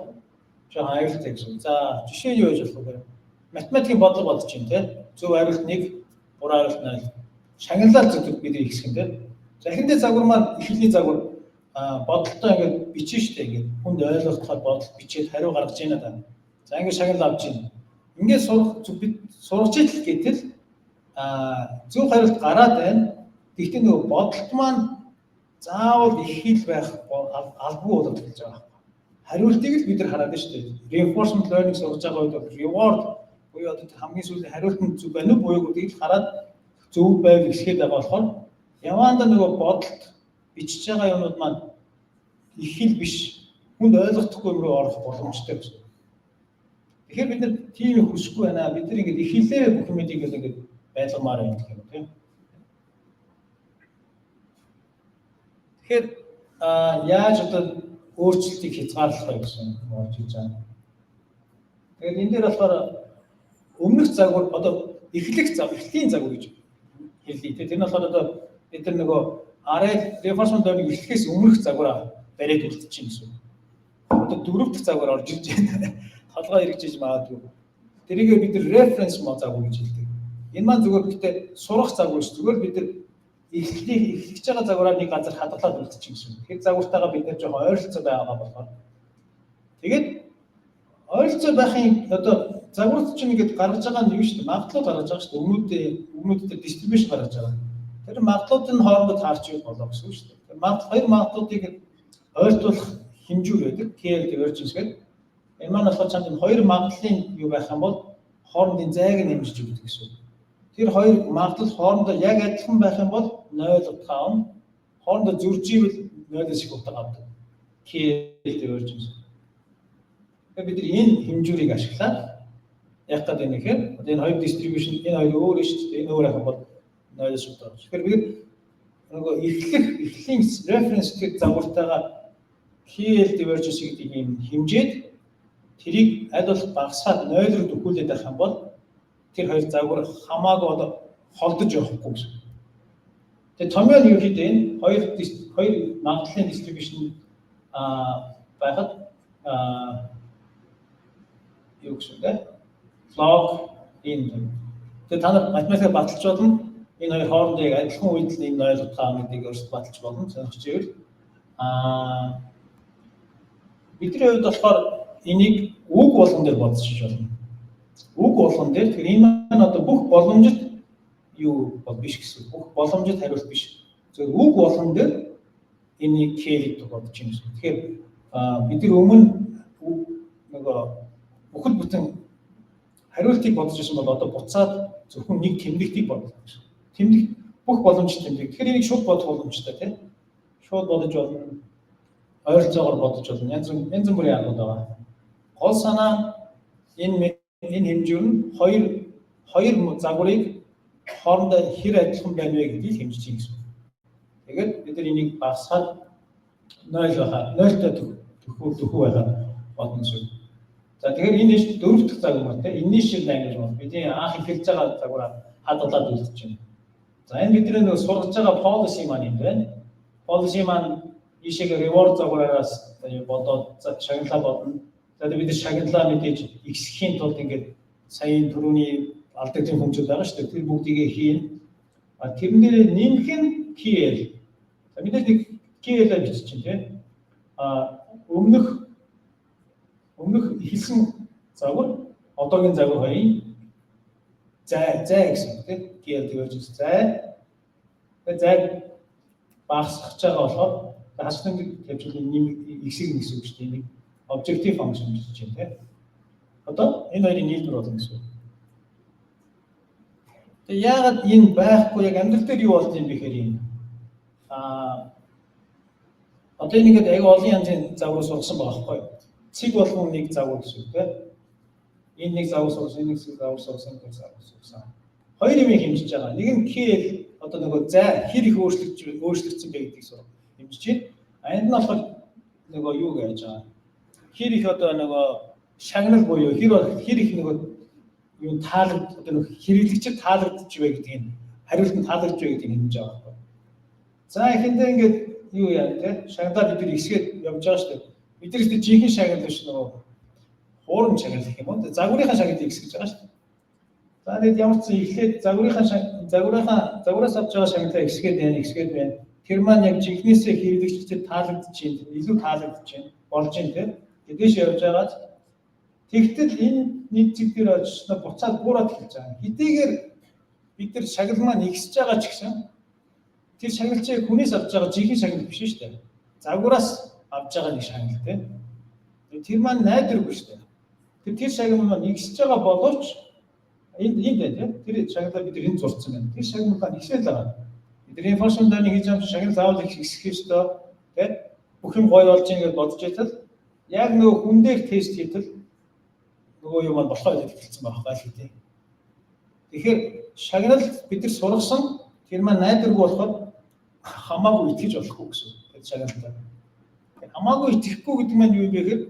жоохон аюултай гэсэн. За, жишээ нь юу гэж болох вэ? Математикийн бодлого бодож чинь, тийм. Зөв хариулт 1, буруу хариулт 0. Шагналаа зөв бид ихсэх юм, тийм. За, эхэндээ загвар маань их хэлний загвар бодолтой ингээд бичнэ штэ, ингээд хүнд ойлгоход бодолт бичээд хариу гаргаж ийна даа. За, ингээд шагнал авч ийна. Ингээд сурах бид сургаж итл гэтэл зөв хариулт гараад байна. Гэхдээ нөгөө бодолт маань заавал их хэл байх албагүй болоод эхэлж байгаа байхгүй. Хариултыг л бид нар хараад байна шүү дээ. Reinforcement learning сургаж байгаа үед бол reward буюу одоо хамгийн сүүлийн хариулт нь зөв байна уу, буюу гэдгийг л хараад зөв байв ихсгээд байгаа болохоор яваанда нөгөө бодолт бичиж байгаа юмнууд маань их хэл биш, хүнд ойлгохгүй юм руу орох боломжтой гэсэн. Тэгэхээр бид нар тийм их хүсэхгүй байна. Бид нар ингээд их хэлээр бүх юмыг ингээд байлгамаар байна гэх юм, тийм. Тэгэхээр яаж одоо өөрчлөлтийг хязгаарлах вэ гэсэн орж иж байгаа. Тэгээд энэ дээр болохоор өмнөх загвар, одоо эхлэх загвар, эхлийн загвар гэж хэллээ. Тэр нь болохоор одоо бид нар нөгөө RL, reinforcement learning эхлэхээс өмнөх загвараа бариад үлдчихээн гэсэн. Одоо дөрөв дэх загвар орж ирж байна. Толгой эргэж иж магадгүй. Тэрийг бид нар reference загвар гэж хэлдэг. Энэ маань зүгээр гэхдээ сурах загвар биш. Зүгээр бид нар эхлэх эхлэж байгаа загвараа нэг газар хадгалаад үлдчих гэсэн. Тэр загвартайгаа бид нар жоохон ойролцоо байгаа болохоор. Тэгээд ойролцоо байхын одоо загварт чинь ингээд гаргаж байгаа нь юу шүү дээ? Магадлал гаргаж байгаа шүү дээ. Өмнөдөө distribution гаргаж байгаа. Тэр магадлалууд нь хоорондоо таарч ивэл болоо гэсэн үг шүү дээ. Тэр магадлал, хоёр магадлалуудыг ойртуулах хэмжүүр байдаг. KL divergence гэдэг. Энэ маань болохоор чамд энэ хоёр магадлалын юу байх юм бол хоорондын зайг нь хэмжиж өгдөг гэсэн үг. Тэр хоёр магадлал хоорондоо яг адилхан байх юм бол 0 утга авна. Хоорондоо зөрж ивэл 0-ээс их утга авдаг. KL divergence. Тэгэхээр бид нар энэ хэмжүүрийг ашиглаад яг гэдэг юм гэхээр одоо энэ хоёр distribution, энэ хоёр өөр шүү дээ. Энэ өөр байх юм бол 0-ээс утга авах. Тэгэхээр бид нөгөө эхлэх эхлийн reference гэх загвартайгаа KL divergence гэдэг юм хэмжээд, тэрийг аль болох багасгаад 0 руу дөхүүлээд байх юм бол тэр хоёр загвар хамаагүй одоо холдож явахгүй гэсэн. Тэгээ томьёо нь ерөнхийдөө энэ хоёр магадлалын distribution байхад юу гэсэн бэ? Log энэ. Тэгээ та нар математикаар баталж болно. Энэ хоёр хоорондоо яг адилхан үед л энэ 0 утгаа гэдгийг өөрсдөө баталж болно. Сонирхож ивэл бидний хувьд болохоор энийг үг болгон дээр бодож болно. Үг болгон дээр, тэгэхээр энэ маань одоо бүх боломжит юу бол биш гэсэн. Бүх боломжит хариулт биш. Зөв үг болгон дээр энийг KL-ийг бодож юм гэсэн. Тэгэхээр бид нар өмнө нөгөө бүхэл бүтэн хариултыг бодож ирсэн бол одоо буцаад зөвхөн нэг тэмдэгтийг бодлоо гэсэн. Тэмдэг, бүх боломжит тэмдэг. Тэгэхээр энийг шууд бодох боломжтой, тийм. Шууд бодож болно. Ойролцоогоор бодож болно. Янз янз бүрийн аргууд байгаа. Гол санаа энэ хэмжүүр нь хоёр загварыг хоорондоо хэр адилхан байна вэ гэдгийг хэмжиж байна гэсэн. Тэгээд бид нар энийг багасгаад 0 байхаа 0-той төхөө байхад бодно гэсэн. За, тэгэхээр энэ дөрөв дэх загвар, тийм, initial language бол бидний анх эхэлж байгаа загвараа хадгалаад үлдэж байна. За, энэ бидний нөгөө сургаж байгаа policy маань юм байна. Policy маань ийшээгээ reward загвараас бодоод шагналаа бодно. За, бид нар шагналаа мэдээж ихсэхийн тулд ингээд саяын түрүүний алдагдлын функцүүд байгаа шүү дээ. Тэр бүгдийг хийн. А тэрэн дээр нэмэх нь KL. За, мэдээж нэг KL-а бичиж чинь, тийм. А өмнөх эхэлсэн загвар, одоогийн загвар хоёрын зай гэсэн үг, тийм. KL divergence зай. Тэгээ зайг багасгах байгаа болохоор хасах тавьчихвал нэм ихсэг гэсэн үг шүү дээ. Нэг objective function гэж байна, тийм. Одоо энэ хоёрын нийлбэр болно гэсэн үг. Тэгээ яагаад энэ байхгүй, яг амьдрал дээр юу болд юм бэ гэхээр энэ одоо энэ ингээд аяга олон янзын загвар сургасан байгаа байхгүй юу? Цэг болгон нэг загвар гэсэн үг, тийм. Энэ нэг загвар сургасан, энэ нэг загвар сургасан, энэ нэг загвар сургасан. Хоёр юм хэмжиж байгаа. Нэг нь KL, одоо нөгөө зай хэр их өөрчлөгдсөн бэ гэдгийг сурах хэмжиж байна. А энд нь болохоор нөгөө юу гэж байгаа. Хэр их одоо нөгөө шагнал буюу хэр их нөгөө юу таалагд, одоо нөгөө хэрэглэгчид таалагдж вэ гэдгийг, хариулт нь таалагдж вэ гэдгийг хэмжиж байгаа байхгүй. За, эхэндээ ингээд юу яа те, шагналаа бид нар ихсгээд явж байгаа шүү дээ. Бид нар ихтэй жинхэнэ шагнал биш, нөгөө хуурам шагнал гэх юм уу. Загварынхаа шагналыг ихсгэж байгаа шүү дээ. За, тэгээд ямар ч зэн эхлээд загварынхаа загвараас авч байгаа шагналаа ихсгээд байна, ихсгээд байна. Тэр маань яг жинхнээсээ хэрэглэгчдэд таалагдж байна, илүү таалагдж байна, болж байна, те. Тэдээш явж байгаад тэгтэл энэ нэг зэг дээр очисноо буцаад буураад эхэлж байгаа. Хэдийгээр бид нар шагнал маань ихсэж байгаа ч гэсэн тэр шагнал чинь хүнээс авч байгаа жинхэнэ шагнал биш шүү дээ. Загвараас авч байгаа нэг шагнал, те. Тэр маань найдваргүй шүү дээ. Тэр шагнал маань ихсэж байгаа боловч энд байна, тийм. Тэр шагналаа бид энд зурцсан байна. Тэр шагнал маань ихсэл байгаа. Бид reinforcement learning хийж байгаа шагнал заавал их ихсэх ёстой, тийм. Бүх юм гоё болж ингэж бодож байтал яг нөгөө хүн дээр тест хийтэл нөгөө юм маань болохоо гэж хэлсэн байгаа байхгүй л хэдий. Тэгэхээр шагнал бид нар сургасан тэр маань найдваргүй болохоор хамаагүй итгэж болохгүй гэсэн. Тэр шагналтай. Хамаагүй итгэхгүй гэдэг маань юу юм бэ гэхээр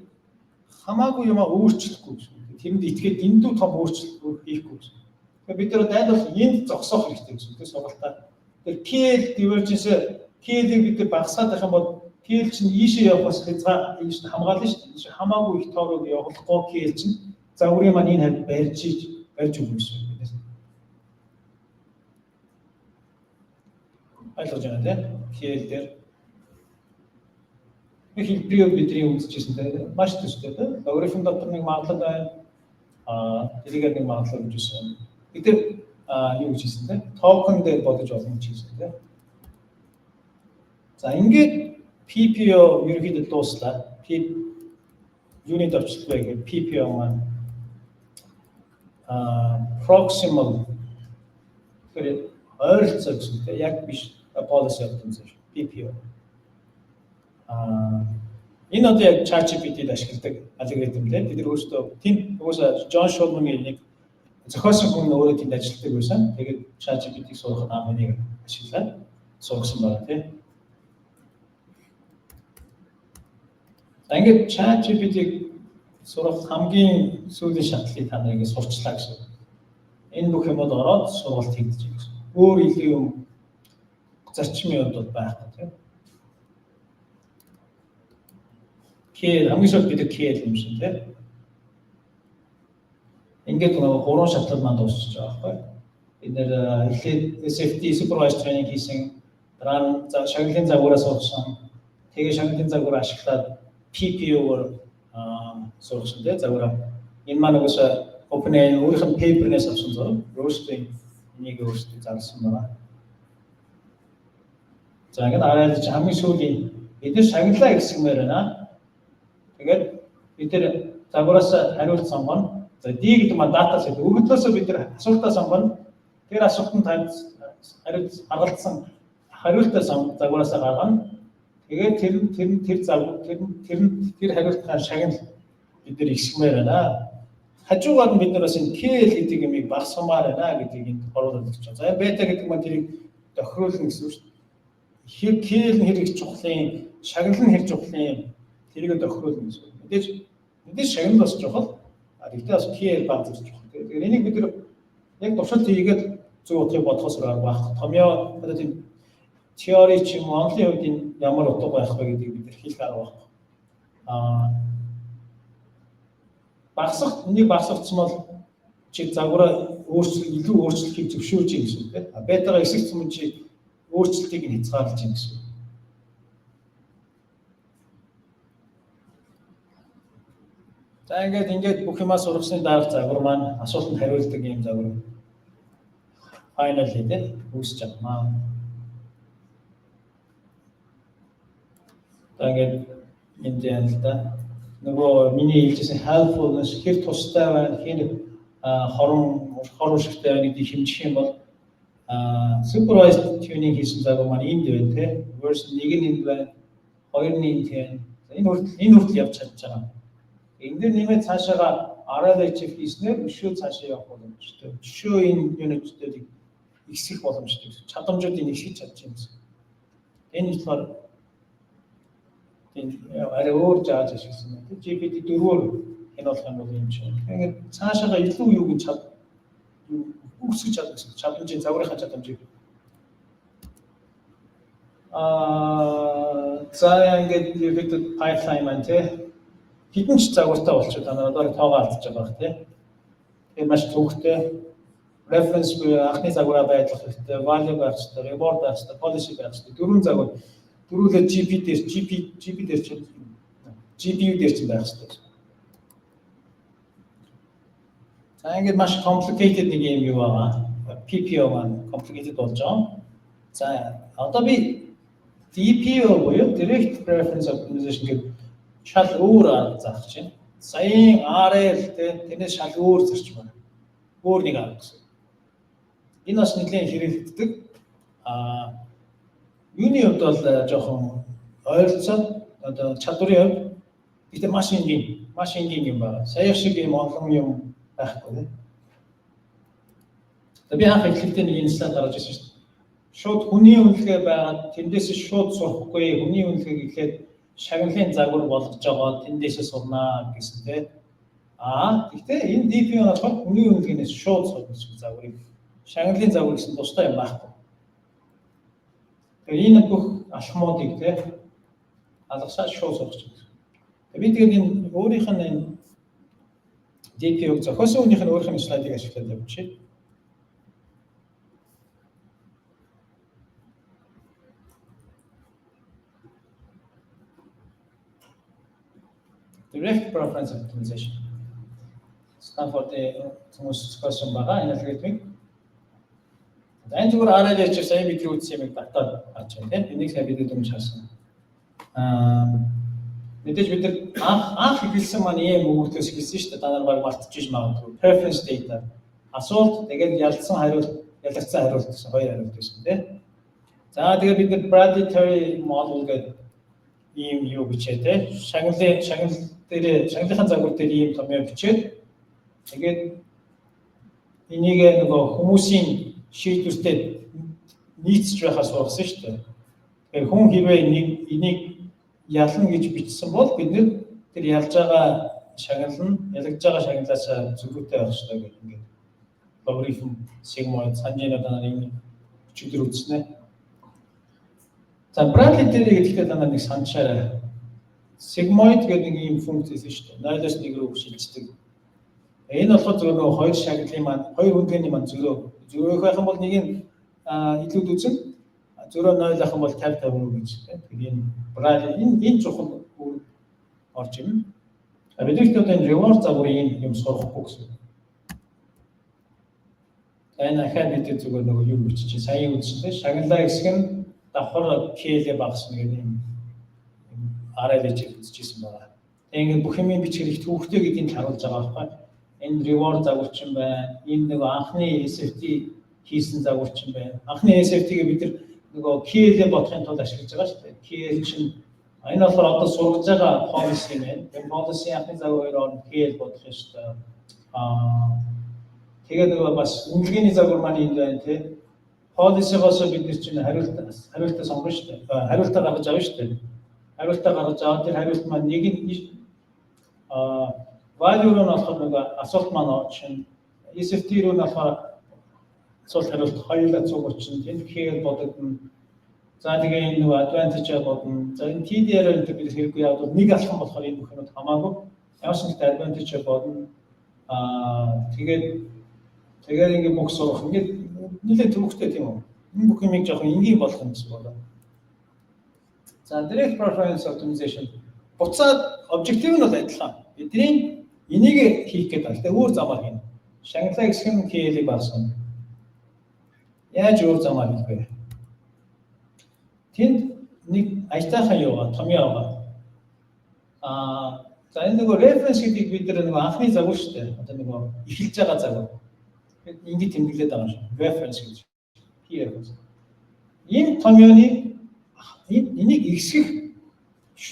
хамаагүй юмаа өөрчлөхгүй гэсэн. Тэрэнд итгээд дэндүү том өөрчлөлт хийхгүй гэсэн. Тэгэхээр бид нар аль бол энд зогсоох хэрэгтэй гэсэн. Тэр сургалтаа. Тэр KL divergence, KL-ийг бид нар багасгаад байх юм бол KL чинь ийшээ явахаас хязгаар ийш нь хамгаална шүү дээ. Ийшээ хамаагүй их тоорог явуулахгүй KL чинь Загварын маань энэ хавьд барьж өгнө гэсэн үг. Ойлгож байна тийм. KL дээр би хэлбэрийг бидний үзчихсэн тийм. Маш төстэй тийм. Логарифм дотор нэг магадлал байна. Тэрийгээр нэг магадлал гэж хэлсэн. Бид нар юу гэж хэлсэн тийм. Токен дээр бодож болно гэж хэлсэн тийм. За, ингээд PPO ерөнхийдөө дууслаа. P юуны товчлол вэ гэхээр PPO маань proximal тэгэхээр ойролцоо гэсэн үг тийм, яг биш, policy optimization PPO. Энэ одоо яг ChatGPT-д ашигладаг алгоритм тийм. Бид нар өөрсдөө тийм угаасаа Джон Шулманы нэг зохиосон хүн өөрөө тэнд ажилладаг байсан. Тэгээд ChatGPT-г сурахад энийг ашиглаад сургасан байгаа тийм. За, ингээд ChatGPT-г сурах хамгийн сүүлийн шатлалыг та нар ингээд сурчлаа гэсэн. Энэ бүх юмуд ороод сургалт хийгдэж байгаа гэсэн. Өөр илүү юм зарчмын хувьд бол байхгүй тийм. KL хамгийн сүүлд бид KL юм шиг тийм. Ингээд нөгөө гурван шатлал маань дуусчих байгаа байхгүй. Бид нэр эхлээд SFT supervised training хийсэн, дараа нь за шагналын загвараас сурсан. Тэгээ шагналын загвар ашиглаад PPO-оор сургасан тийм загвараа. Энэ маань угаасаа OpenAI өөрийнх нь paper-нээс авсан зураг. Өөрсдөө энийг өөрсдөө зарласан байгаа. За, ингээд арай чи хамгийн сүүлийн бид нар шагналаа ихсгэмээр байна. Тэгээд бид нар загвараас хариулт сонгоно. За, D гэдэг маань data set. Өгөгдлөөсөө бид нар асуултаа сонгоно. Тэр асуултанд хариулт харгалцсан хариултаа загвараасаа гаргана. Тэгээд тэр тэр тэр загвар тэр тэр тэр хариултын шагнал бид нар ихсгэмээр байна. Хажуугаар нь бид нар бас энэ KL гэдэг юмыг багасгамаар байна гэдгийг энд оруулаад ирж байгаа. За, бета гэдэг маань тэрийг тохируулна гэсэн үг шүү дээ. Хэр KL нь хэр их чухлын, шагнал нь хэр чухлын, тэрийг тохируулна гэсэн үг. Мэдээж шагнал бас чухал. А тэгтээ бас KL баг зэрэг чухал. Тэгэхээр энийг бид нар яг туршилт хийгээд зөв утгыг бодохоос арга байхгүй. Томьёо одоо тийм теори ч юм уу, онолын хувьд энэ ямар утга байх вэ гэдгийг бид нар хэлэх арга байхгүй. Багасгах, энийг багасгацсан бол чи загвараа өөрчлөлт, илүү өөрчлөлтийг зөвшөөрж юм гэсэн үг тийм. А бетагаа эсэгцэн мөн чи өөрчлөлтийг нь хязгаарлаж юм гэсэн үг. За, ингээд бүх юмаа сургасны дараах загвар маань асуултанд хариулдаг юм загвар. Finally тийм үүсэж байгаа. За, ингээд энд яана л да. Нөгөө миний хэлжсэн helpfulness хэр тустай байна, хэр хорон хор уршигтай байна гэдгийг хэмжих юм бол supervised tuning хийсэн загвар маань энд байна те. Version 1 нь энд байна, 2 нь энд байна. Энэ хүртэл явж чадж байгаа. Энэ дээр нэмээд цаашаага RLHF хийснээр өшөө цаашаа явах боломжтой. Өшөө энэ юунуудыг ихсэх боломжтой. Чадамжуудыг ихсэж чадж байна гэсэн. Энэ болохоор тийм арай өөр зааж ашигласан байна. GPT 4-оор энэ болох юм бол юм шиг. Ингээд цаашаага илүү юуг нь чад үүсгэж чадна гэсэн. Чадамжийн, загварынхаа чадамжийг. За, ингээд ерөөдөө pipeline маань тий хэдэн ч загвартай болчиход та нар одоо тоогоо алдчихж байгаа байх тий. Тэгээд маш төвөгтэй reference буюу анхны загвараа байдлах хэрэгтэй, value байх хэрэгтэй, reward байх хэрэгтэй, policy байх хэрэгтэй. Дөрвөн загвар дөрвөлээ GP дээр GP GP дээр чинь GPU дээр чинь байх хэрэгтэй. За, ингээд маш complicated нэг юм юу байгаа. PPO маань complicated болж байгаа. За, одоо би DPO буюу Direct Preference Optimization гэдэг шал өөр арга заах чинь. Саяын RL те, тэрнээс шал өөр зарчим байна. Өөр нэг арга гэсэн. Энэ бас нэлээд хэрэглэгддэг. Юуны хувьд бол жоохон ойролцоо одоо чадварын хувьд, гэхдээ маш энгийн юм байна. Сая шиг юм олон юм байхгүй тийм. Би анх эхлэлдээ нэг энэ слайд гаргаж ирсэн шүү дээ. Шууд хүний үнэлгээ байгаад тэндээс шууд сурахгүй, хүний үнэлгээг эхлээд шагналын загвар болгож байгаа, тэндээсээ сурнаа гэсэн тийм. Гэхдээ энэ DPO нь болохоор хүний үнэлгээнээс шууд сурна гэсэн загварыг, шагналын загвар гэсэн тусдай юм байхгүй. Тэгээ энэ бүх алхмуудыг тийм алгасаад шууд сурах гэсэн. Би тэгээд энэ өөрийнх нь энэ DPO-г зохиосон хүнийх нь өөрийнх нь слайдыг ашиглаад явуулчих. Direct Preference Optimization. Stanford-ийн хүмүүс зохиосон байгаа энэ алгоритмыг. За, энэ зүгээр RLHF сая бидний үзсэн юмыг давтаад гарч байна, тийм. Энийг сая бид дөрмж харсан. Мэдээж бид нар анх анх эхэлсэн маань ийм өгөгдлөөс эхэлсэн шүү дээ. Та нар баг мартчихж магадгүй. Preference data. Асуулт, тэгээд ялцсан хариулт, ялагдсан хариулт гэсэн хоёр хариулт байсан, тийм. За, тэгээд бид нар Bradley Terry model гэдэг ийм юу бичээ, тийм. Шагнал дээр, шагналынхаа загвар дээр ийм томьёо бичээд, тэгээд энийг нөгөө хүмүүсийн шийдвэртэй нийцж байхаа сургасан шүү дээ. Тэгэхээр хүн хэрвээ энийг ялна гэж бичсэн бол бид нэр тэр ялж байгаа шагнал нь ялагдж байгаа шагналаас зөрүүтэй байх ёстой гэх ингээд логарифм, сигмоид, санжийн одоо энэ өчигдөр үзснэ. За, Bradley Terry гэдэгтээ та нар нэг санджаарай. Sigmoid гэдэг нэг ийм функц байсан шүү дээ. 0-оос 1 рүү шилждэг. Энэ болохоор зөвхөн нөгөө хоёр шагналын маань, хоёр үнэлгээний маань зөрөө. Зөрөө их байх юм бол нэг нь илүүд үзэн, зөрөө 0 байх юм бол 50 50 рүү гэж, тийм. Тэгэхээр энэ Bradley энэ чухал үр орж ирнэ. Бид нарт одоо энэ reward загварын юм сурахгүй гэсэн. За, энэ ахаад бид зүгээр нөгөө юу бичиж сая үзсэн, тийм. Шагналаа хэсэг нь давхар KL багасна гэдэг юм RLH үзчихсэн байгаа. Тэгээ ингээд бүх юмыг бичгээр их төвөгтэй гэдгийг харуулж байгаа байхгүй. Энэ reward загварчин байна. Энэ нөгөө анхны SFT хийсэн загварчин байна. Анхны SFT-гээ бид нар нөгөө KL бодохын тулд ашиглаж байгаа шүү дээ. KL чинь энэ болохоор одоо сургаж байгаа policy юм байна. Энэ policy анхны загвар хоёр хооронд KL бодох юм шүү дээ. Тэгээ нөгөө бас үнэлгээний загвар маань энд байна, тий. Policy-гоос бид нар чинь хариултаа сонгоно шүү дээ. Хариултаа гаргаж авна шүү дээ. Хариултаа гаргаж аваад, тэр хариулт маань нэг нь value руу нь болохоор нөгөө асуулт маань чинь, SFT руу нь болохоор асуулт хариулт хоёулаа цуг очино. Тэнд KL бодогдно. За, тэгээ энэ нөгөө advantage бодно. За, энэ TDR энэ бид хэрэггүй, яг бол нэг алхам болохоор энэ бүх юмуд хамаагүй. Ямар ч нэгт advantage бодно. Тэгээд ингээ бүх сурах ингээд нэлээд төвөгтэй, тийм үү? Энэ бүх юмыг жоохон энгийн болох юм гэсэн байна. За, direct preference optimization буцаад objective нь бол адилхан. Бидний энийг хийх гээд байна. Тэгээ өөр замаар хийнэ. Шагналаа хэсэг нь KL-ийг багасгана. Яаж өөр замаар хийх вэ? Тэнд нэг аятайхан юу байгаа, томьёо байгаа. За, энэ нөгөө reference гэдгийг бид нар нөгөө анхны загвар шүү дээ. Одоо нөгөө эхэлж байгаа загвар. Ингэж тэмдэглээд байгаа юм шиг. Reference гэж. P reference. Энэ томьёоны энийг ихсгэх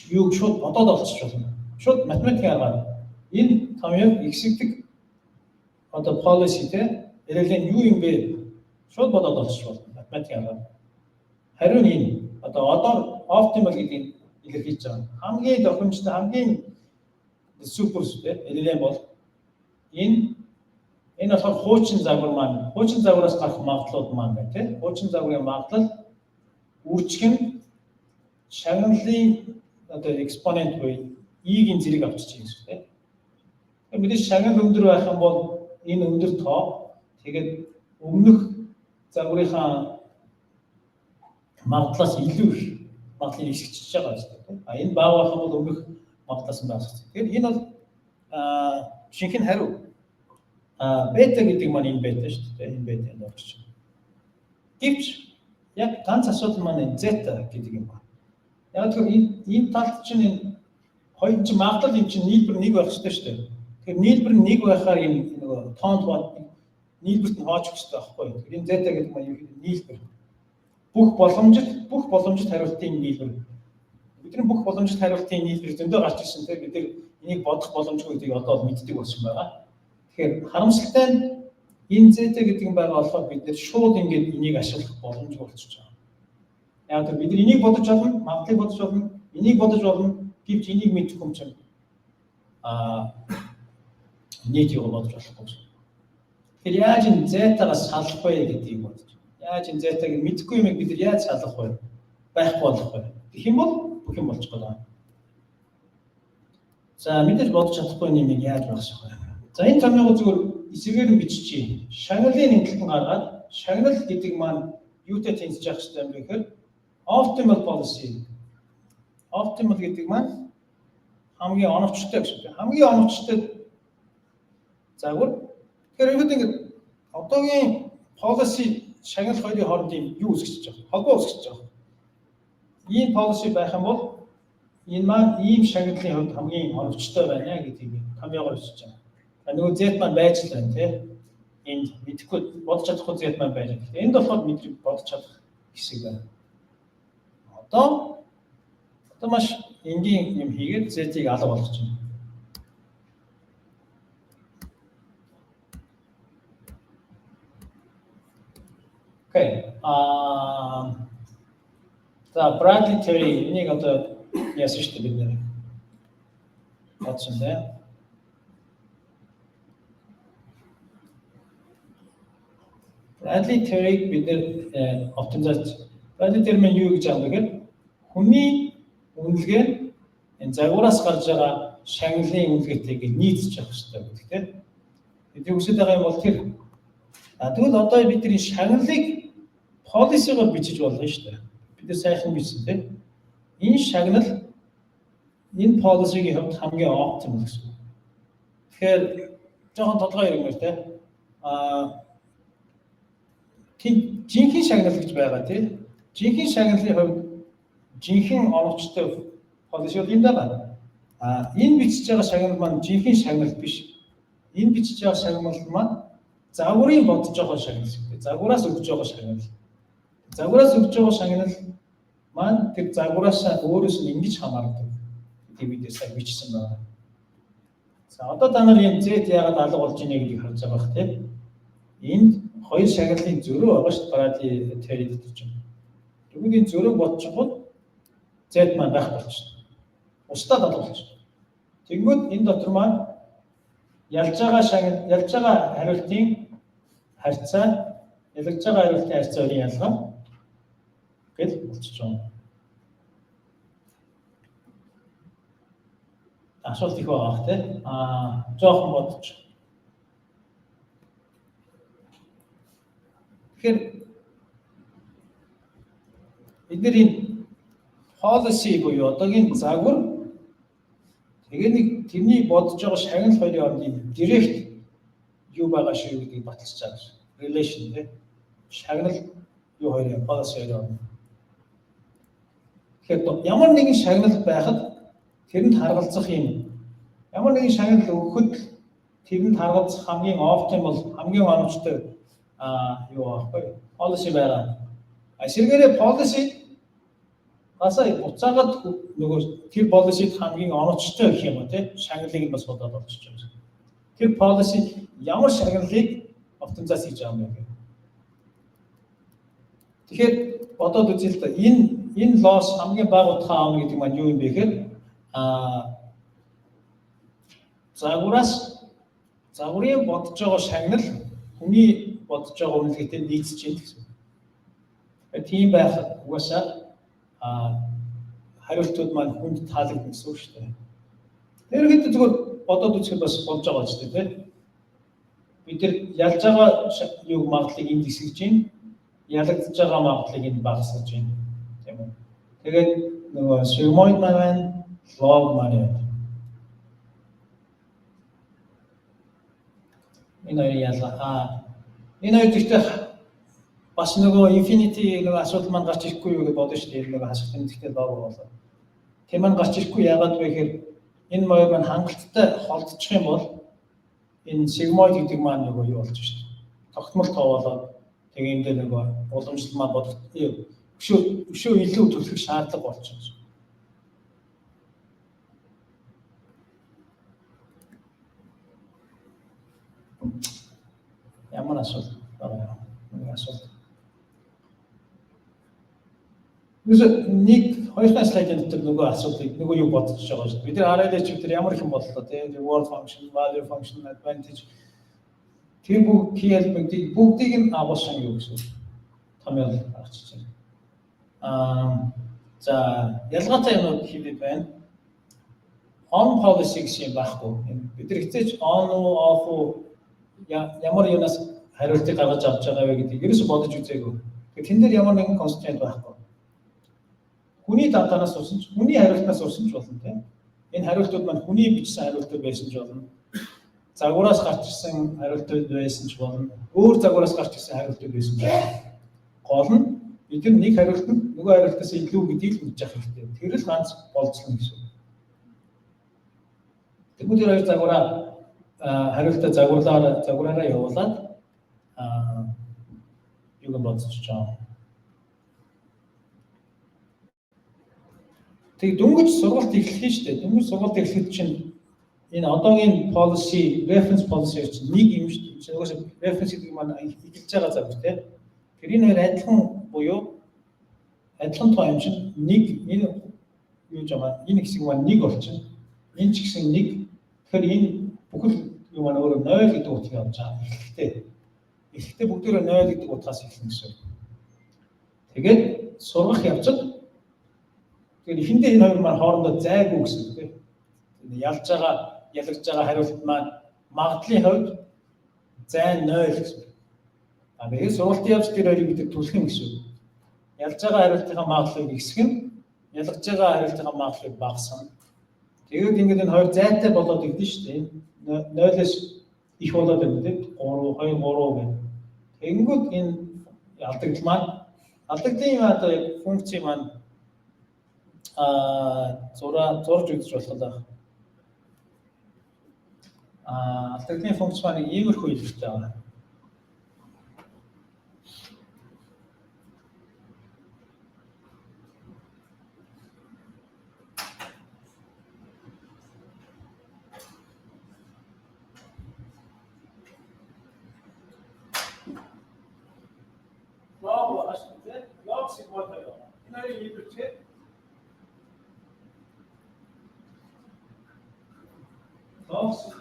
юуг шууд бодоод олчих болно. Шууд математикийн аргаар энэ томьёог ихсгдэг одоо policy, те, LLM юу юм бэ? Шууд бодоод олчих болно математикийн аргаар. Хариу нь энэ одоо optimal гэдгийг илэрхийлж байгаа. Хамгийн тохиромжтой, хамгийн супер, те, LLM бол энэ болохоор хуучин загвар маань, хуучин загвараас гарах магадлалууд маань байна, тийм. Хуучин загварын магадлал үржих нь шагналын одоо экспонент буюу e-ийн зэрэг авчиж байгаа гэсэн, тийм. Тэгэхээр мэдээж шагнал өндөр байх юм бол энэ өндөр тоо, тэгээд өмнөх загварынхаа магадлалаас илүү их магадлалыг ихсэж байгаа гэсэн, тийм. А энэ бага байх юм бол өмнөх магадлалаас нь багасах. Тэгэхээр энэ бол шинэхэн хариу. Бета гэдэг маань энэ бета шүү дээ. Энэ бета энд орчих. Гэвч яг ганц асуудал маань энэ зета гэдэг юм байна. Яг тэгэхээр энэ талд чинь энэ хоёр чинь магадлал юм чинь нийлбэр нэг байх ёстой шүү дээ. Тэгэхээр нийлбэр нь нэг байхаар энэ нөгөө тоонд нийлбэрт нь хувааж өгөх ёстой байхгүй. Тэгэхээр энэ зета гэдэг маань ерөнхийдөө нийлбэр. Бүх боломжит хариултын нийлбэр. Бидний бүх боломжит хариултын нийлбэр зөндөө гарч ирсэн, тийм, бид нар энийг бодох боломжгүй гэдгийг одоо бол мэддэг болсон байгаа. Тэгэхээр харамсалтай нь энэ зета гэдэг юм байгаа болохоор бид нэр шууд ингээд энийг ашиглах боломжгүй болчихж байгаа. Яг тэр бид нар энийг бодож болно, магадлалыг бодож болно, энийг бодож болно, гэвч энийг мэдэхгүй юм чинь нийт юуг бодож болохгүй. Тэгэхээр яаж энэ зетагаас салах вэ гэдгийг бодож. Яаж энэ зетаг мэдэхгүй юмыг бид нар яаж салах вэ? Байхгүй болох вэ? Гэх юм бол бүх юм болчих гээд байна. За, мэдээж бодож чадахгүй юм яаж багасгах вэ? За, энэ томьёогоо зүгээр эсрэгээр нь биччихье. Шагналын нэмэлтэн гаргаад шагнал гэдэг маань юутай тэнцэж явах хэрэгтэй юм бэ гэхээр optimal policy. Optimal гэдэг маань хамгийн оновчтой гэж үг. Хамгийн оновчтой загвар. Тэгэхээр ерөнхийдөө ингээд одоогийн policy, шагнал хоёрын хооронд юм юу үүсгэж байгаа? Холбоо үүсгэж байгаа. Ийм policy байх юм бол энэ маань ийм шагналын хувьд хамгийн оновчтой байна гэдгийг томьёогоор бичиж байгаа. Нөгөө Z маань байж л байна, тий. Энд мэдэхгүй, бодож чадахгүй Z маань байж байна. Тэгэхээр энд болохоор мэдрэг бодож чадах хэсэг байна. Одоо маш энгийн юм хийгээд Z-ийг алга болгож байна. Okay. За, Bradley theory, энийг одоо яасан шүү дээ бид нэр. Бодсон, тий. Bradley theory-г бид нэр оптимизац. Bradley theory маань юу гэж байгаа юм бэ гэхээр хүний үнэлгээ энэ загвараас гарч байгаа шагналын үнэлгээтэй ингэ нийцэж явах хэрэгтэй гэдэг, тийм. Бидний хүсэж байгаа юм бол тэр. А тэгвэл одоо бид нар энэ шагналыг policy-гоор бичиж болно шүү дээ. Бид нар сайхан бичсэн, тийм. Энэ шагнал энэ policy-гийн хувьд хамгийн optimal гэсэн. Тэгэхээр жоохон толгой иргэмээр, тийм. А тийм, жинхэнэ шагнал гэж байгаа, тийм. Жинхэнэ шагналын хувьд жинхэнэ оновчтой policy бол энд байгаа. А энэ бичиж байгаа шагнал маань жинхэнэ шагнал биш. Энэ бичиж байгаа шагнал маань загварын бодож байгаа шагнал. Загвараас өгж байгаа шагнал. Загвараас өгж байгаа шагнал маань тэр загвараас өөрөөс нь ингэж хамаардаг гэдгийг бид сайн бичсэн байна. За, одоо та нар энэ Z яагаад алга болж ийнэ гэдгийг харж байгаа бах, тийм. Энд хоёр шагналын зөрүү байгаа шүү дээ, Bradley theory дотор чинь. Тэгвэл энэ зөрүүг бодчихвол Z маань байх болчихно. Устдаад алга болчихно. Тэгмүүд энэ дотор маань ялж байгаа шагнал, ялж байгаа хариултын харьцаа, ялгаж байгаа хариултын харьцаа хоёрын ялгаа гэл болчихж байгаа. Асуулт их байгаа бах, тий. Аа, жоохон бодож. Тэгэхээр бид нар энэ policy буюу одоогийн загвар, тэгээ нэг тэрний бодож байгаа шагнал хоёрын хооронд ийм direct юу байгаа шүү гэдгийг баталж байгаа. Relation, тий. Шагнал юу хоёрын, policy хоёрын хооронд. Тэгэхээр ямар нэгэн шагнал байхад тэрэнд харгалзах юм, ямар нэгэн шагнал өгөхөд тэрэнд харгалзах хамгийн optimal, хамгийн оновчтой юу аахгүй policy байгаа. А эсрэгээрээ policy гасаа буцаагаад нөгөө тэр policy-д хамгийн оновчтой гэх юм уу, тий, шагналыг нь бас бодоод олчихж байгаа. Тэр policy ямар шагналыг оптимизац хийж байгаа юм бэ гэх. Тэгэхээр бодоод үзье л да, энэ loss хамгийн бага утгаа авна гэдэг маань юу юм бэ гэхээр загвараас, загварын бодож байгаа шагнал хүний бодож байгаа үнэлгээтэй нийцэж байна гэсэн. Тийм байх угаасаа хариултууд маань хүнд таалагдана гэсэн үг шүү дээ. Тэр хэд зүгээр бодоод үзэхэд бас болж байгаа ч тийм. Бид нар ялж байгаа юг магадлалыг энд эсгэж байна. Ялагдж байгаа магадлалыг энд багасгаж байна. Тийм үү? Тэгээд нөгөө sigmoid маань байна, log маань байна. Энэ хоёрын ялгаа. Энэ хоёр гэхдээ бас нөгөө infinity нөгөө асуудал маань гарч ирэхгүй юу гэж бодно шүү дээ. Нөгөө хасах тэмдэгтэй log болоо. Тэр маань гарч ирэхгүй, яагаад вэ гэхээр энэ хоёр маань хангалттай холдчих юм бол энэ sigmoid гэдэг маань нөгөө юу болж шүү дээ. Тогтмол тоо болоод тэгээ энэ дээр нөгөө уламжлал маань бодох өшөө илүү түлхэх шаардлага болчихно. Ямар асуулт байгаа юм? Нэг асуулт. Юусе нэг хоёрхан слайдын дотор нөгөө асуудлыг, нөгөө юу бодож байгаа шүү дээ. Бид нар RLH бид нар ямар их юм боллоо, тийм, reward function, value function, advantage, тэр бүгд key element-ийг бүгдийг нь агуулсан юу гэсэн томьёол гаргачих байна. За, ялгаатай юмнууд хэвээд байна. On policy гэсэн юм байхгүй. Бид нар хэзээ ч on уу, off уу, ямар юунаас хариултыг гаргаж авч байгаа вэ гэдгийг ерөөсө бодож үзээгүй. Тэгэхээр тэн дээр ямар нэгэн constraint байхгүй. Хүний датанаас сурсан ч, хүний хариултнаас сурсан ч болно, тийм. Энэ хариултууд маань хүний бичсэн хариултууд байсан ч болно. Загвараас гарч ирсэн хариултууд байсан ч болно. Өөр загвараас гарч ирсэн хариултууд байсан ч болно. Гол нь бид нар нэг хариулт нь нөгөө хариултаас илүү гэдгийг л мэдж авах хэрэгтэй. Тэр л ганц болцсон гэсэн. Тэгвэл тэр хоёр загвараа хариултаа загвараараа явуулаад юуг нь бодсож байгаа. Тэг дөнгөж сургалт эхлэх нь шүү дээ. Дөнгөж сургалт эхлэхэд чинь энэ одоогийн policy, reference policy чинь нэг юм шүү дээ. Угаасаа reference гэдэг маань эхэлж байгаа загвар, тийм. Тэр энэ хоёр адилхан буюу адилхан тоо юм чинь нэг энэ юу ч байгаа. Энэ хэсэг маань нэг болчихно. Энэ ч гэсэн нэг. Тэгэхээр энэ бүхэл юм маань өөрөө 0 гэдэг утгыг авч байгаа. Эхлэхдээ. Эхлэхдээ бүгдээрээ 0 гэдэг утгаас эхэлнэ гэсэн. Тэгээд сургах явцад тэгэхээр эхэндээ энэ хоёр маань хоорондоо зайгүй гэсэн үг, тийм. Ялж байгаа, ялгаж байгаа хариулт маань магадлалын хувьд зай 0 гэсэн. А тэгээд сургалтын явц тэр хоёрыг бид түлэх юм гэсэн үг. Ялж байгаа хариултынхаа магадлалыг ихсгэн, ялгаж байгаа хариултынхаа магадлалыг багасгана. Тэгээд ингээд энэ хоёр зайтай болоод игдэн шүү дээ. 0-оос их болоод байна, тийм, 3 2 3 гэх. Тэгэнгүүт энэ алдагдал маань, алдагдлын одоо яг функц маань зурж үзэж болох байх. Алдагдлын функц маань иймэрхүү илэртэй байгаа. Log байгаа шүү дээ. Log sigmoid байгаа. Энэ хоёрыг илэрчээ.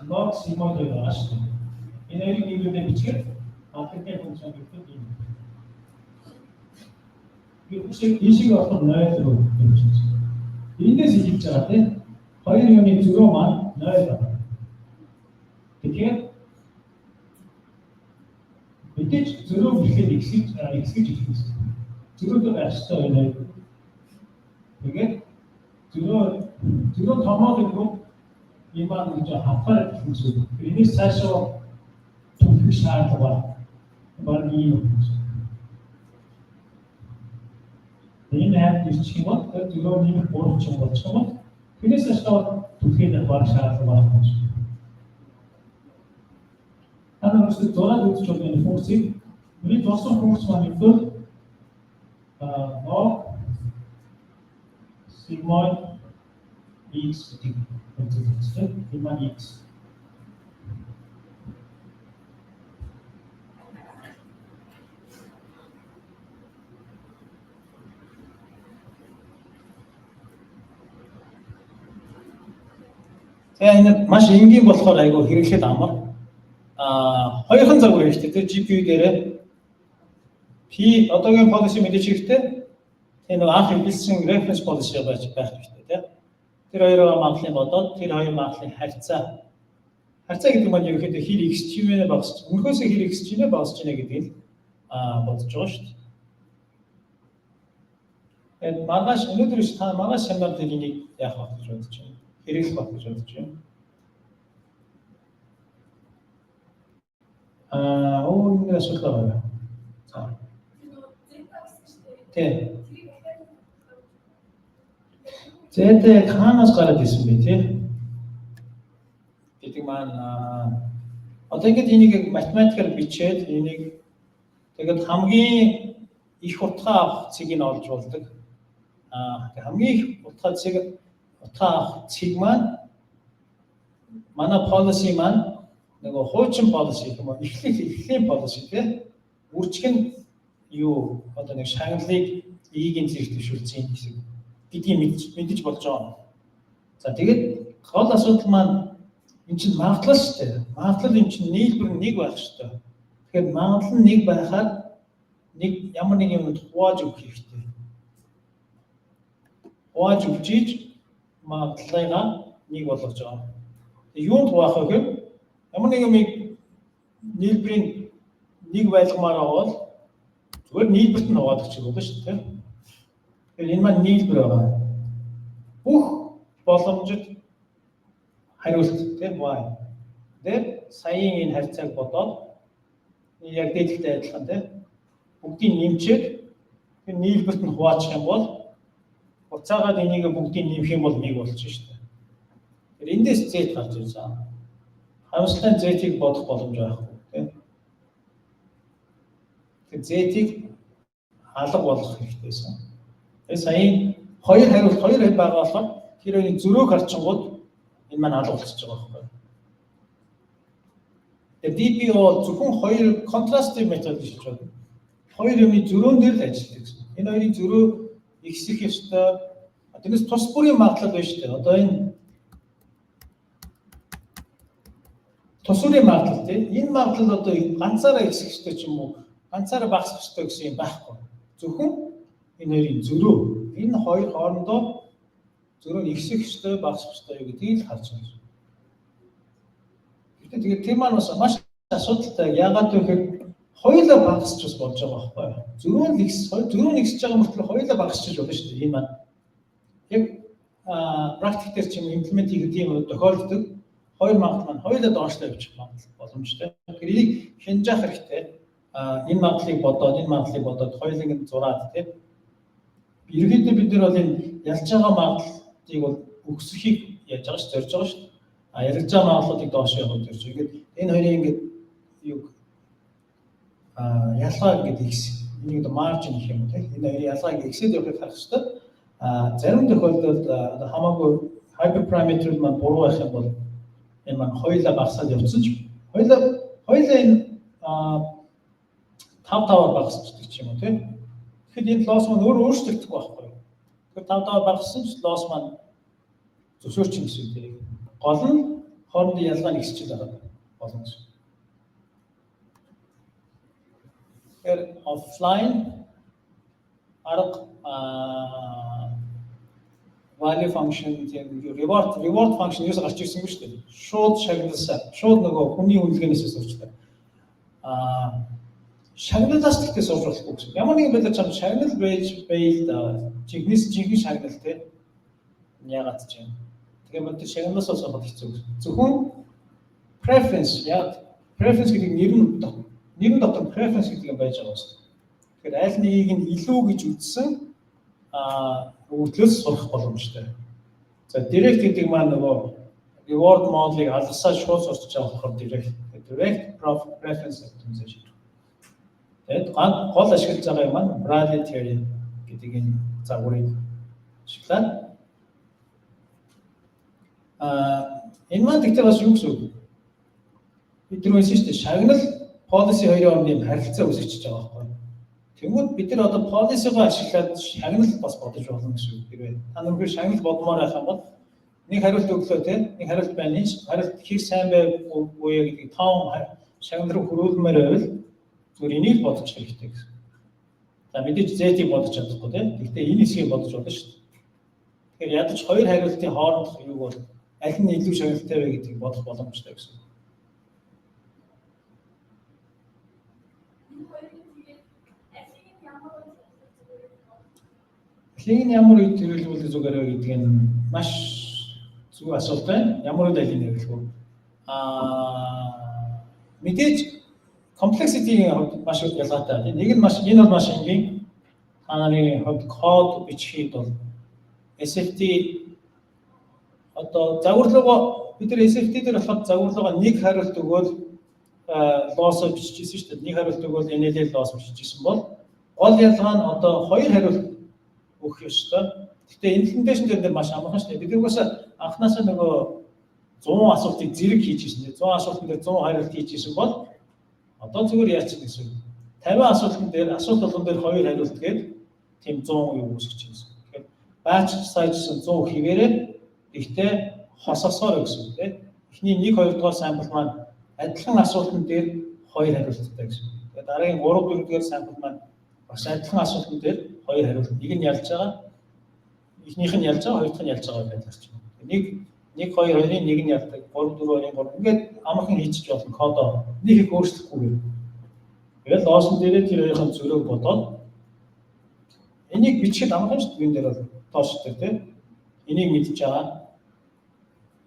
Log sigmoid байгаа шүү дээ. Энэ хоёрыг нийлүүлээ бичгээр алдагдлын функц гэдэг юм. Би ийшээ болохоор 0 руу явчихсан. Эндээс эхэлж байгаа, тийм. Хоёр юмны зөрөө маань 0 байна. Тэгэхээр мэдээж зөрөө бэлгээд x гэж эхэлнэ. Зөрөөтэй байх ёстой байна. Тэгээд зөрөө томоод ирэнгүүт энэ маань гэж хавхаар эхэлнэ гэсэн үг. Энэс цаашаа түлхэх шаардлага байна. Баг ийм үг. Энэ хавьд ирчих юм бол тэр зөрөө нэмэх 3 ч юм болчих юм бол тэрнээс цаашаа түлхэх баг шаардлага байхгүй. Та нар өөрсдөө зураад үзэж байгаа энэ функцийг, миний зурсан функц маань ердөө log sigmoid x гэдэг функц байна. Энэ маань x. За, энэ маш энгийн болохоор айгүй хэрэглэхэд амар. Хоёрхан загвар хэрэгтэй, тийм, GPU дээрээ P одоогийн policy мэдээж хэрэгтэй. Тэгээ нэг анх эхэлсэн reference policy байж байх хэрэгтэй, тийм. Тэр хоёроо магадлалын бодоод тэр хоёр магадлалын харьцаа. Харьцаа гэдэг маань ерөнхийдөө хэр x чимээ багасч, өмнөхөөсөө хэр x чимээ багасч байна гэдгийг бодож байгаа шүү дээ. Тэгээд маргааш, өнөөдөр биш, та маргааш семинар дээр энийг яах вэ гэж бодож байна. Хэрэглэх байх гэж бодож байна. Өөр нэг асуудал байгаа. За. Тийм. Зэт яг хаанаас гараад ирсэн бэ, тий? Гэдэг маань одоо ингээд энийг математикаар бичээд энийг тэгээд хамгийн их утгаа авах цэгийг олж болдог. Хамгийн их утгаа авах цэг маань манай policy маань нөгөө хуучин policy гэх юм уу, эхлэлийн policy, тий? Үржих нь юу, одоо нэг шагналыг E-ийн зэрэг дэвшүүлсэн хэсэг гэдгийг мэдэж болж байгаа. За, тэгээд гол асуудал маань эн чинь магадлал шүү дээ. Магадлал энэ чинь нийлбэр нь нэг байх шүү дээ. Тэгэхээр магадлал нь нэг байхаар нэг ямар нэг юмд хувааж өгөх хэрэгтэй. Хувааж өгч иж магадлалыгаа Нэг болгож байгаа. Юунд хуваах вэ гэхээр ямар нэг юмыг нийлбэрийн нэг байлгамаар байгаа бол зүгээр нийлбэрт нь хуваадаг ч юм уу шүү дээ. Тэгэхээр энэ маань нийлбэр байгаа. Бүх боломжит хариулт, тийм, y. Тэр саяын энэ харьцааг бодоод яг дээдлэгтэй адилхан, тийм, бүгдийг нэмчээд тэр нийлбэрт нь хуваачих юм бол буцаагаад энийг бүгдийг нэмэх юм бол нэг болчих шүү дээ. Тэр эндээс z гарч ирж байгаа. Харамсалтай нь z-ийг бодох боломж байхгүй, тийм. Тэр z-ийг алга болгох хэрэгтэйсэн. Тэгээ саяын хоёр хариулт хоёр байгаа болохоор тэр хоёрын зөрөөг харчингууд энэ маань алга болчихж байгаа байхгүй. Тэгээ DPO бол зөвхөн хоёр contrastive method гэж хэлж байна. Хоёр юмны зөрөөн дээр л ажилладаг гэсэн. Энэ хоёрын зөрөө ихсэх ёстой. Тэрнээс тус бүрийн магадлал байна шүү дээ. Одоо энэ тус бүрийн магадлал, тийм. Энэ магадлал одоо ганцаараа ихсэх ёстой ч юм уу, ганцаараа багасах ёстой гэсэн юм байхгүй. Зөвхөн энэ хоёрын зөрөө. Энэ хоёр хоорондоо зөрөө нь ихсэх ёстой, багасах ёстой гэдгийг л харж байна. Гэхдээ тэгээд тэр маань бас маш асуудалтай. Яагаад гэвэл хоёулаа багасч бас болж байгаа байхгүй юу? Зөрөө нь ихс, зөрөө нь ихсэж байгаа мөртлөө хоёулаа багасч болно шүү дээ. Энэ маань яг практик дээр ч юм implement хийхэд тийм тохиолддог. Хоёр магадлал маань хоёулаа доошлоо явчих магадлал боломжтой. Тэгэхээр энийг хянжаах хэрэгтэй. Энэ магадлалыг бодоод, энэ магадлалыг бодоод хоёулыг нь зураад, тийм. Ерөнхийдөө бид нар бол энэ ялж байгаа магадлалыг бол өксөхийг яаж байгаа ш зорж байгаа шүү дээ. А ялж байгаа магадлалыг доош явах зорж. Ингээд энэ хоёрын ингээд юу ялгаа ингээд x, энийг одоо margin гэх юм уу, тийм. Энэ хоёрын ялгаа ингээд x-д явахыг харах хэрэгтэй. А зарим тохиолдолд одоо хамаагүй hyperparameter маань буруу байх юм бол энэ маань хоёулаа багасаад явцсан ч хоёулаа энэ 5 5-аар багасчдаг ч юм уу, тийм. Тэгэхээр энэ loss маань өөр өөрчлөгдөхгүй байхгүй юу? Тэгэхээр 5 5-аар багассан ч loss маань зөвшөөрчин гэсэн үг тийм. Гол нь хоорондын ялгаа нь ихсчил байгаа болно гэсэн. Тэгэхээр offline арга value function, тийм, reward function юус гарч ирсэн юм шүү дээ. Шууд шагналсаа. Шууд нөгөө хүний үнэлгээнээс сурчлаа. Шагналаас гэхдээ сурч болохгүй гэсэн. Ямар нэгэн байдлаар чам шагнал байж байл да. Жинхнээс жинхэнэ шагнал, те. Яагаад ч юм. Тэгэхээр мөн тэр шагналаас сурах хэцүү. Зөвхөн preference, яг preference гэдэг нэр нь нэрэн дотор preference гэдэг юм байж байгаа юм. Тэгэхээр аль нэгийг нь илүү гэж үзсэн өгөгдлөөс сурах боломжтой. За, direct гэдэг маань нөгөө reward model-ыг алгасаа шууд сурч байгаа болохоор direct preference optimization. Тэгээд гол ашиглаж байгаа юм маань Bradley theory гэдэг энэ загварыг ашиглаад энэ маань тэгтээ бас юу гэсэн үг? Бид нар хэлсэн шүү дээ. Шагнал policy хоёрын хооронд юм харилцаа үүсгэж байгаа байхгүй. Тэнгүүд бид нар одоо policy-го ашиглаад шагнал бас бодож болно гэсэн үг. Хэрвээ та нар үнэхээр шагнал бодмоор байх юм бол нэг хариулт өглөө, те, нэг хариулт байна. Энэ хариулт хэр сайн байв үгүй юу гэдгийг тоон шагнал руу хөрвүүлмээр байвал зүгээр энийг л бодож хэрэгтэй гэсэн. За, мэдээж Z-ийг бодож чадахгүй, те. Гэхдээ энэ хэсгийг бодож болно шүү дээ. Тэгэхээр ядаж хоёр хариултын хоорондох юуг бол аль нь илүү шагналтай вэ гэдгийг бодох боломжтой гэсэн. Алийг нь ямар үед хэрэглэвэл зүгээр вэ гэдэг нь маш зөв асуулт байна. Ямар үед алийг хэрэглэх вэ? Мэдээж complexity-ийн хувьд маш ялгаатай. Нэг нь маш энэ бол маш энгийн. Та нарын хувьд код бичихэд бол SFT одоо загварлуугаа бид нар SFT дээр болохоор загварлуугаа нэг хариулт өгөөл loss биччихсэн шүү дээ. Нэг хариулт өгөөл NLL loss биччихсэн бол гол ялгаа нь одоо хоёр хариулт өгөх ёстой. Гэхдээ implementation дээр маш амархан шүү дээ. Бид угаасаа анхнаасаа нөгөө 100 асуултыг зэрэг хийж ирсэн. 100 асуултан дээр 100 хариулт хийж ирсэн бол одоо зүгээр яач гэсэн үг. 50 асуултан дээр асуулт болгон дээр хоёр хариулт гээд тийм 100 юу үүсгэж байсан. Тэгэхээр batch size 100 хэвээрээ, гэхдээ хососоор гэсэн үг, тийм. Эхний 1 2 дугаар sample маань адилхан асуултан дээр хоёр хариулттай гэсэн. Тэгээд дараагийн 3 4 дугаар sample маань бас адилхан асуултан дээр хоёр хариулт. Нэг нь ялж байгаа. Эхнийх нь ялж байгаа, хоёр дахь нь ялж байгаа байдлаар ч юм. Нэг 1 2 2-ын 1 нь ялдаг, 3 4 2-ын 3. Ингээд амархан хийчих болно кодоо. Нэг их өөрчлөхгүйгээр. Тэгэл loss-он дээрээ тэр хоёрын зөрөөг бодоод энийг бичихэд амархан шүү дээ. Энэ дээр бол доош дээр, тийм. Энийг мэдж байгаа.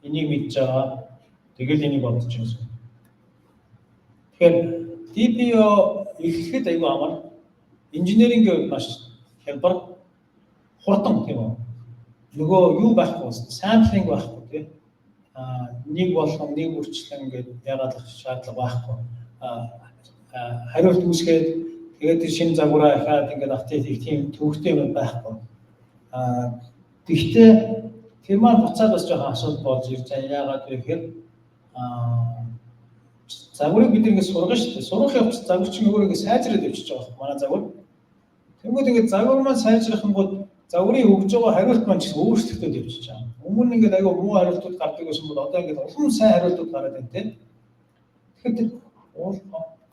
Энийг мэдж байгаа. Тэгэл энийг бодож байгаа. Тэгэхээр DPO эхлэхэд айгүй амар. Инженеринг хувьд маш хялбар, хурдан, тийм үү? Нөгөө юу байхгүй, sampling байхгүй, тийм. Нэг болгон нэг үрчлэн ингээд яагаад шаардлага байхгүй. Хариулт үүсгээд, тэгээд тэр шинэ загвараа ахаад ингээд update хийх тийм төвөгтэй юм байхгүй. Тэгвэл тэр маань буцаад бас жоохон асуудал болж ирж байгаа. Яагаад вэ гэхээр загварыг бид ингээд сургана шүү дээ. Сурах явц загвар чинь өөрөө ингээд сайжраад явчихж байгаа байхгүй манай загвар. Тэнгүүд ингээд загвар маань сайжрахынгууд загварын өгж байгаа хариулт маань ч гэсэн өөрчлөгдөд явчихж байгаа. Өмнө нь ингээд аягүй муу хариултууд гардаг байсан бол одоо ингээд улам сайн хариултууд гараад байна, тийм. Тэгэхээр тэр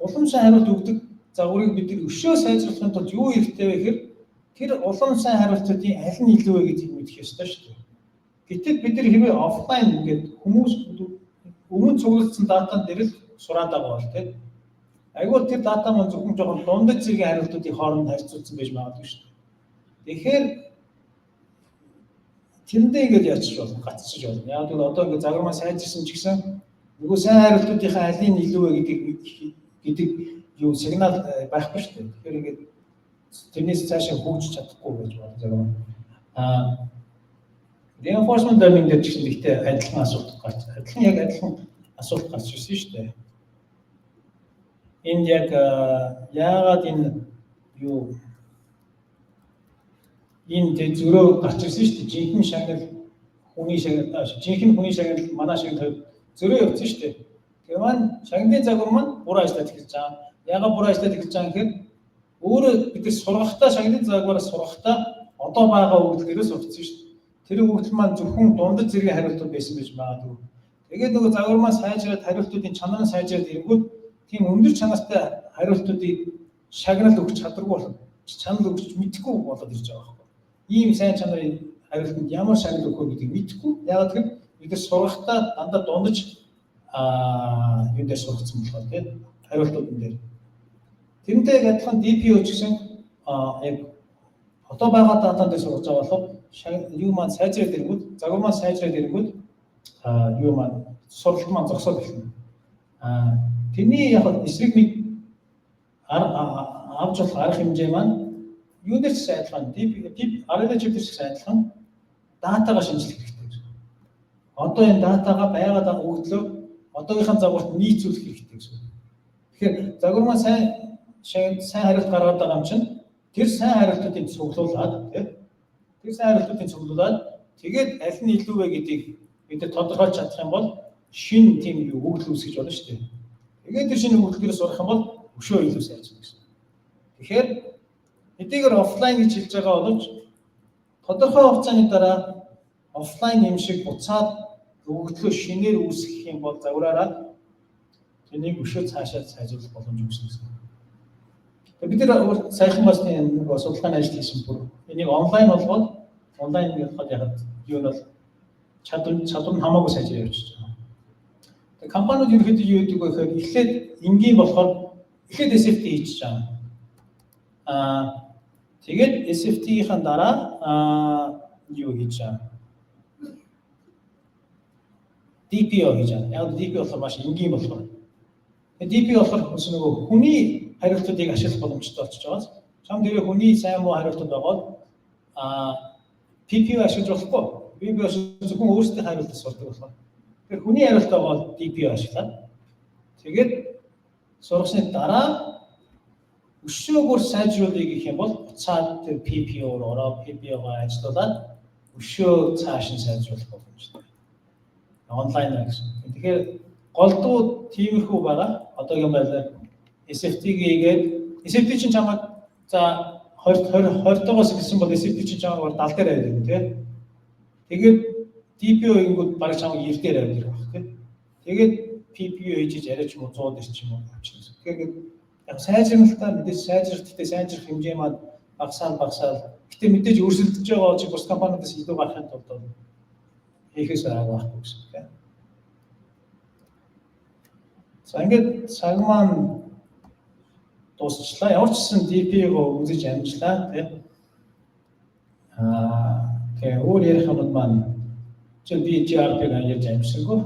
улам сайн хариулт өгдөг загварыг бид нар өшөө сайжруулахын тулд юу хэрэгтэй вэ гэхээр тэр улам сайн хариултуудын аль нь илүү вэ гэдгийг мэдэх ёстой шүү дээ. Гэтэл бид нар хэрвээ офлайн ингээд хүмүүс өмнө цуглуулсан датан дээр л сураад байгаа бол, тийм. Айгүй тэр дата маань зөвхөн жоохон дундаж зэргийн хариултуудын хооронд харьцуулсан байж магадгүй шүү дээ. Тэгэхээр тэрэндээ ингээд яачих болно, гацчих болно. Яг гэвэл одоо ингээд загвар маань сайжирсан ч гэсэн нөгөө сайн хариултуудынхаа алийг илүү вэ гэдэг юу сигнал байхгүй шүү дээ. Тэгэхээр ингээд тэрнээс цаашаа хөгжиж чадахгүй байж болно загвар. Reinforcement learning дээр ч гэсэн ихтэй адилхан асуулт гарч, адилхан, яг адилхан асуулт гарч ирсэн шүү дээ. Энд яг яагаад энэ юу энэ тэ зөрөө гарч ирсэн шүү дээ. Жинхэнэ шагнал, хүний шагнал, жинхэнэ хүний шагнал, манай шагнал зөрөө явцсан шүү дээ. Тэр маань шагналын загвар маань буруу ажиллаад эхэлж байгаа. Яагаад буруу ажиллаад эхэлж байгаа гэхээр өөрөө бид нар сургахдаа, шагналын загвараас сургахдаа одоо байгаа өгөгдлөөрөө сургацсан шүү дээ. Тэр өгөгдөл маань зөвхөн дундаж зэргийн хариултууд байсан байж магадгүй. Тэгээд нөгөө загвар маань сайжраад, хариултуудын чанар нь сайжраад ирэнгүүт тийм өндөр чанартай хариултуудыг шагнал өгч чаддаггүй болно. Чанал өгч мэдэхгүй болоод ирж байгаа байхгүй. Ийм сайн чанарын хариултанд ямар шагнал өгөх вэ гэдгийг мэдэхгүй. Яагаад гэвэл бид нар сургахдаа дандаа дундаж юун дээр сургацсан болохоор, тийм, хариултуудын дээр. Тэрнтэй яг адилхан DPO ч гэсэн яг одоо байгаа датан дээр сургаж байгаа болохоор юу маань сайжраад ирэнгүүт, загвар маань сайжраад ирэнгүүт юу маань сургалт маань зогсоод эхэлнэ. Тэрний яг эсрэг нэг авч болох арга хэмжээ маань юун дээр ч адилхан, DP RL chip дээр ч гэсэн адилхан, датагаа шинжлэх хэрэгтэй гэсэн. Одоо энэ датагаа байгаа өгдлөө одоогийнхаа загварт нийцүүлэх хэрэгтэй гэсэн. Тэгэхээр загвар маань сайн сайн хариулт гаргаад байгаа юм чинь тэр сайн хариултуудыг цуглуулад, тийм, тэр сайн хариултуудыг цуглуулад, тэгээд аль нь илүү вэ гэдгийг бид нар тодорхойлж чадах юм бол шинэ тийм юу өгөгдөл үүсгэж болно шүү дээ. Тэгээд тэр шинэ өгөгдлөөр сурах юм бол өшөө илүү сайжирна гэсэн. Тэгэхээр хэдийгээр офлайн гэж хэлж байгаа боловч тодорхой хугацааны дараа офлайн юм шиг буцаад өгөгдлөө шинээр үүсгэх юм бол загвараараа тэнийг өшөө цаашаа сайжруулах боломж үүснэ гэсэн. Тэгээд бид нар саяхан бас нэг судалгааны ажил хийсэн бүр. Энийг онлайн болгоод, онлайн болоход яг юу нь бол чадвар нь хамаагүй сайжраа явчихж байгаа. Тэгээд компаниуд ерөнхийдөө юу гэдэг вэ гэхээр эхлээд энгийн болохоор эхлээд SFT хийчихэж байгаа. Тэгээд SFT-ийн дараа юу хийж байгаа? DPO хийж байгаа. Яг DPO болохоор маш энгийн болохоор. Тэгээд DPO болохоор хүмүүс нөгөө хүний хариултуудыг ашиглах боломжтой болчихж байгаа. Чам тэр хүний сайн муу хариултууд байгаад PPO ашиглаж болохгүй. PPO зөвхөн өөрсдийн хариултаас сурдаг болохоор. Тэгэхээр хүний хариултаа бол DPO ашиглаад, тэгээд сургасны дараа өшөөгөр сайжруулъя гэх юм бол буцаад тэр PPO руу ороо, PPO-го ажилуулад өшөө цааш нь сайжруулах боломжтой. Онлайн гэсэн. Тэгэхээр голдуу тиймэрхүү байгаа. Одоогийн байдлаар SFT-г хийгээд, SFT чинь чамайг за 20 20 20-тоогоос гэсэн бол SFT чинь чамайг 70 дээр аваад ирнэ, тий. Тэгээд DPO ингэнгүүт бараг чамайг 90 дээр аваад ирэх байх, тий. Тэгээд PPO хийж арай ч юм уу 100 дээр ч юм уу авчихна гэсэн. Тэгэхээр яг сайжирналтаа мэдээж сайжрах, сайжрах хэмжээ маань багасаал багасаал. Гэтэ мэдээж өрсөлдөж байгаа чи бус компаниудаас илүү гарахын тулд бол Хийхээс арга байхгүй гэсэн үг тийм. За, ингээд цаг маань дуусчлаа. Ямар ч гэсэн DPO-г үзэж амжлаа, тийм. Тэгээ өөр ярих юмуд маань чи би GRP-г ярьж амжсангүй.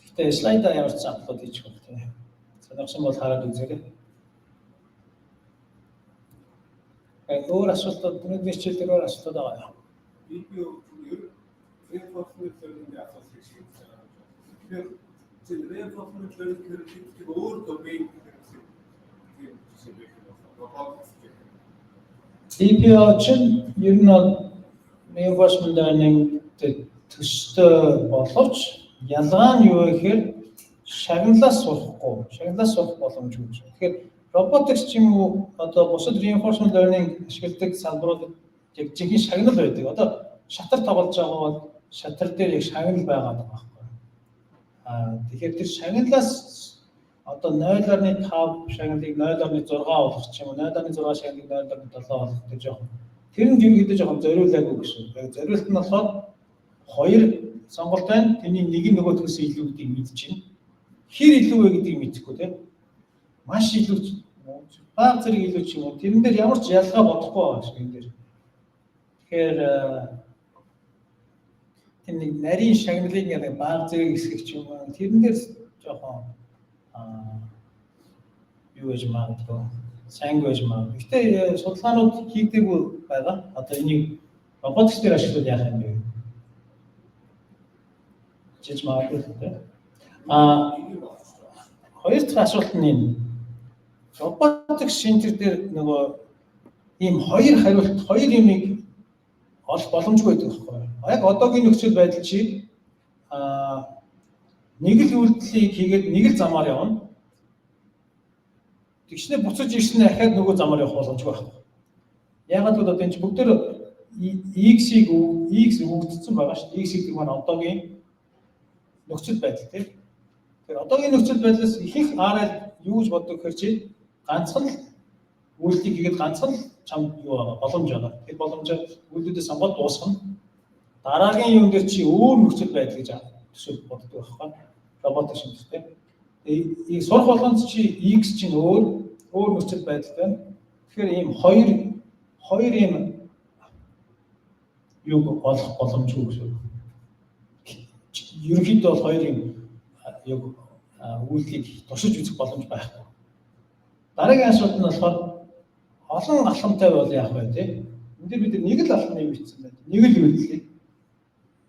Гэхдээ слайдаа ямар ч upload хийчих байх, тийм. Сонирхсан бол хараад үзээрэй. Өөр асуултууд, өнөөдрийн хичээл дээр өөр асуултууд байгаа юу? DPO ер reinforcement learning-ийн асуултыг шийдэж байгаа юм. Тэгэхээр чи reinforcement learning гэхээр өөр domain гэсэн тийм жишээ байх юм байна. Robotics гэх юм. DPO чинь ер нь бол reinforcement learning төстэй боловч ялгаа нь юу вэ гэхээр шагналаас сурахгүй, шагналаас сурах боломжгүй. Тэгэхээр robotics ч юм уу, одоо бусад reinforcement learning ашигладаг салбарууд яг жинхэнэ шагнал байдаг. Одоо шатар тоглож байгаа бол шатар дээр яг шагнал байгаа байхгүй. Тэгэхээр тэр шагналаас одоо 0.5 шагналыг 0.6 болгох ч юм уу, 0.6 шагналыг 0.7 болгох гэж жоохон тэр нь ерөнхийдөө жоохон зориулаагүй гэсэн. Яг зориулт нь болохоор хоёр сонголт байна. Тэрний нэг нь нөгөөдхөөс илүү гэдгийг мэдчихэв. Хэр илүү вэ гэдгийг мэдэхгүй, тийм. Маш илүү, бага зэрэг илүү ч юм уу. Тэрэн дээр ямар ч ялгаа бодохгүй байгаа шиг энэ дээр. Тэгэхээр тэр нэг нарийн шагналыг нэг бага зэрэг хэсэг ч юм уу. Тэрэн дээр жоохон юу гэж магадгүй, сайн гэж магадгүй. Гэхдээ судалгаанууд хийгдээгүй байгаа. Одоо энийг роботикс дээр ашиглавал яах юм бэ? Жиж магадгүй л дээ. Хоёр дахь асуулт нь энэ. Роботик шинтер дээр нөгөө ийм хоёр хариулт, хоёр юмыг олох боломжгүй байдаг байхгүй юу? Яг одоогийн нөхцөл байдал чи нэг л үйлдэлийг хийгээд нэг л замаар явна. Тэгснэ буцаж ирсэн ахаад нөгөө замаар явах боломжгүй байхгүй. Яагаад гэвэл одоо энэ чи бүгд X-ийг X өгөгдсөн байгаа шүү дээ. X гэдэг маань одоогийн нөхцөл байдал, тийм. Тэгэхээр одоогийн нөхцөл байдлаас ихэнх RL юу гэж боддог гэхээр чи ганцхан л үйлдэлийг хийгээд ганцхан л чамд юу байгаа, боломж байгаа. Тэр боломжоор үйлдэлүүдээ сонгоод дуусгана. Дараагийн юм дээр чи өөр нөхцөл байдал гэж төсөөл боддог байхгүй. Робот шинжтэй. Тэгээ сурах болгонд чи X чинь өөр өөр нөхцөл байдалтай байна. Тэгэхээр ийм хоёр хоёр ийм юг олох боломжгүй гэсэн. Ерөнхийдөө бол хоёр юм юг үйлдэлийг туршиж үзэх боломж байхгүй. Дараагийн асуулт нь болохоор олон алхамтай бол яах вэ, те? Энд дээр бид нэг л алхам юм бичсэн байна. Нэг л үйлдэлийг.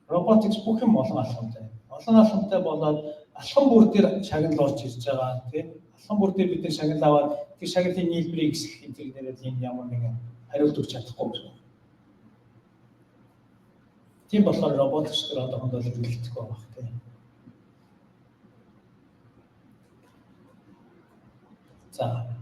Роботикс бүх юм олон алхамтай. Олон алхамтай болоод алхам бүр дээр шагнал орж ирж байгаа, тий. Алхам бүр дээр бид нар шагнал аваад тэр шагналын нийлбэрийг эсэх энэ тэр нэрээд энэ ямар нэгэн хариулт өгч чадахгүй гэсэн. Тийм болохоор роботикс дээр одоохондоо л хэрэглэгдэхгүй байгаа бах, тий. За.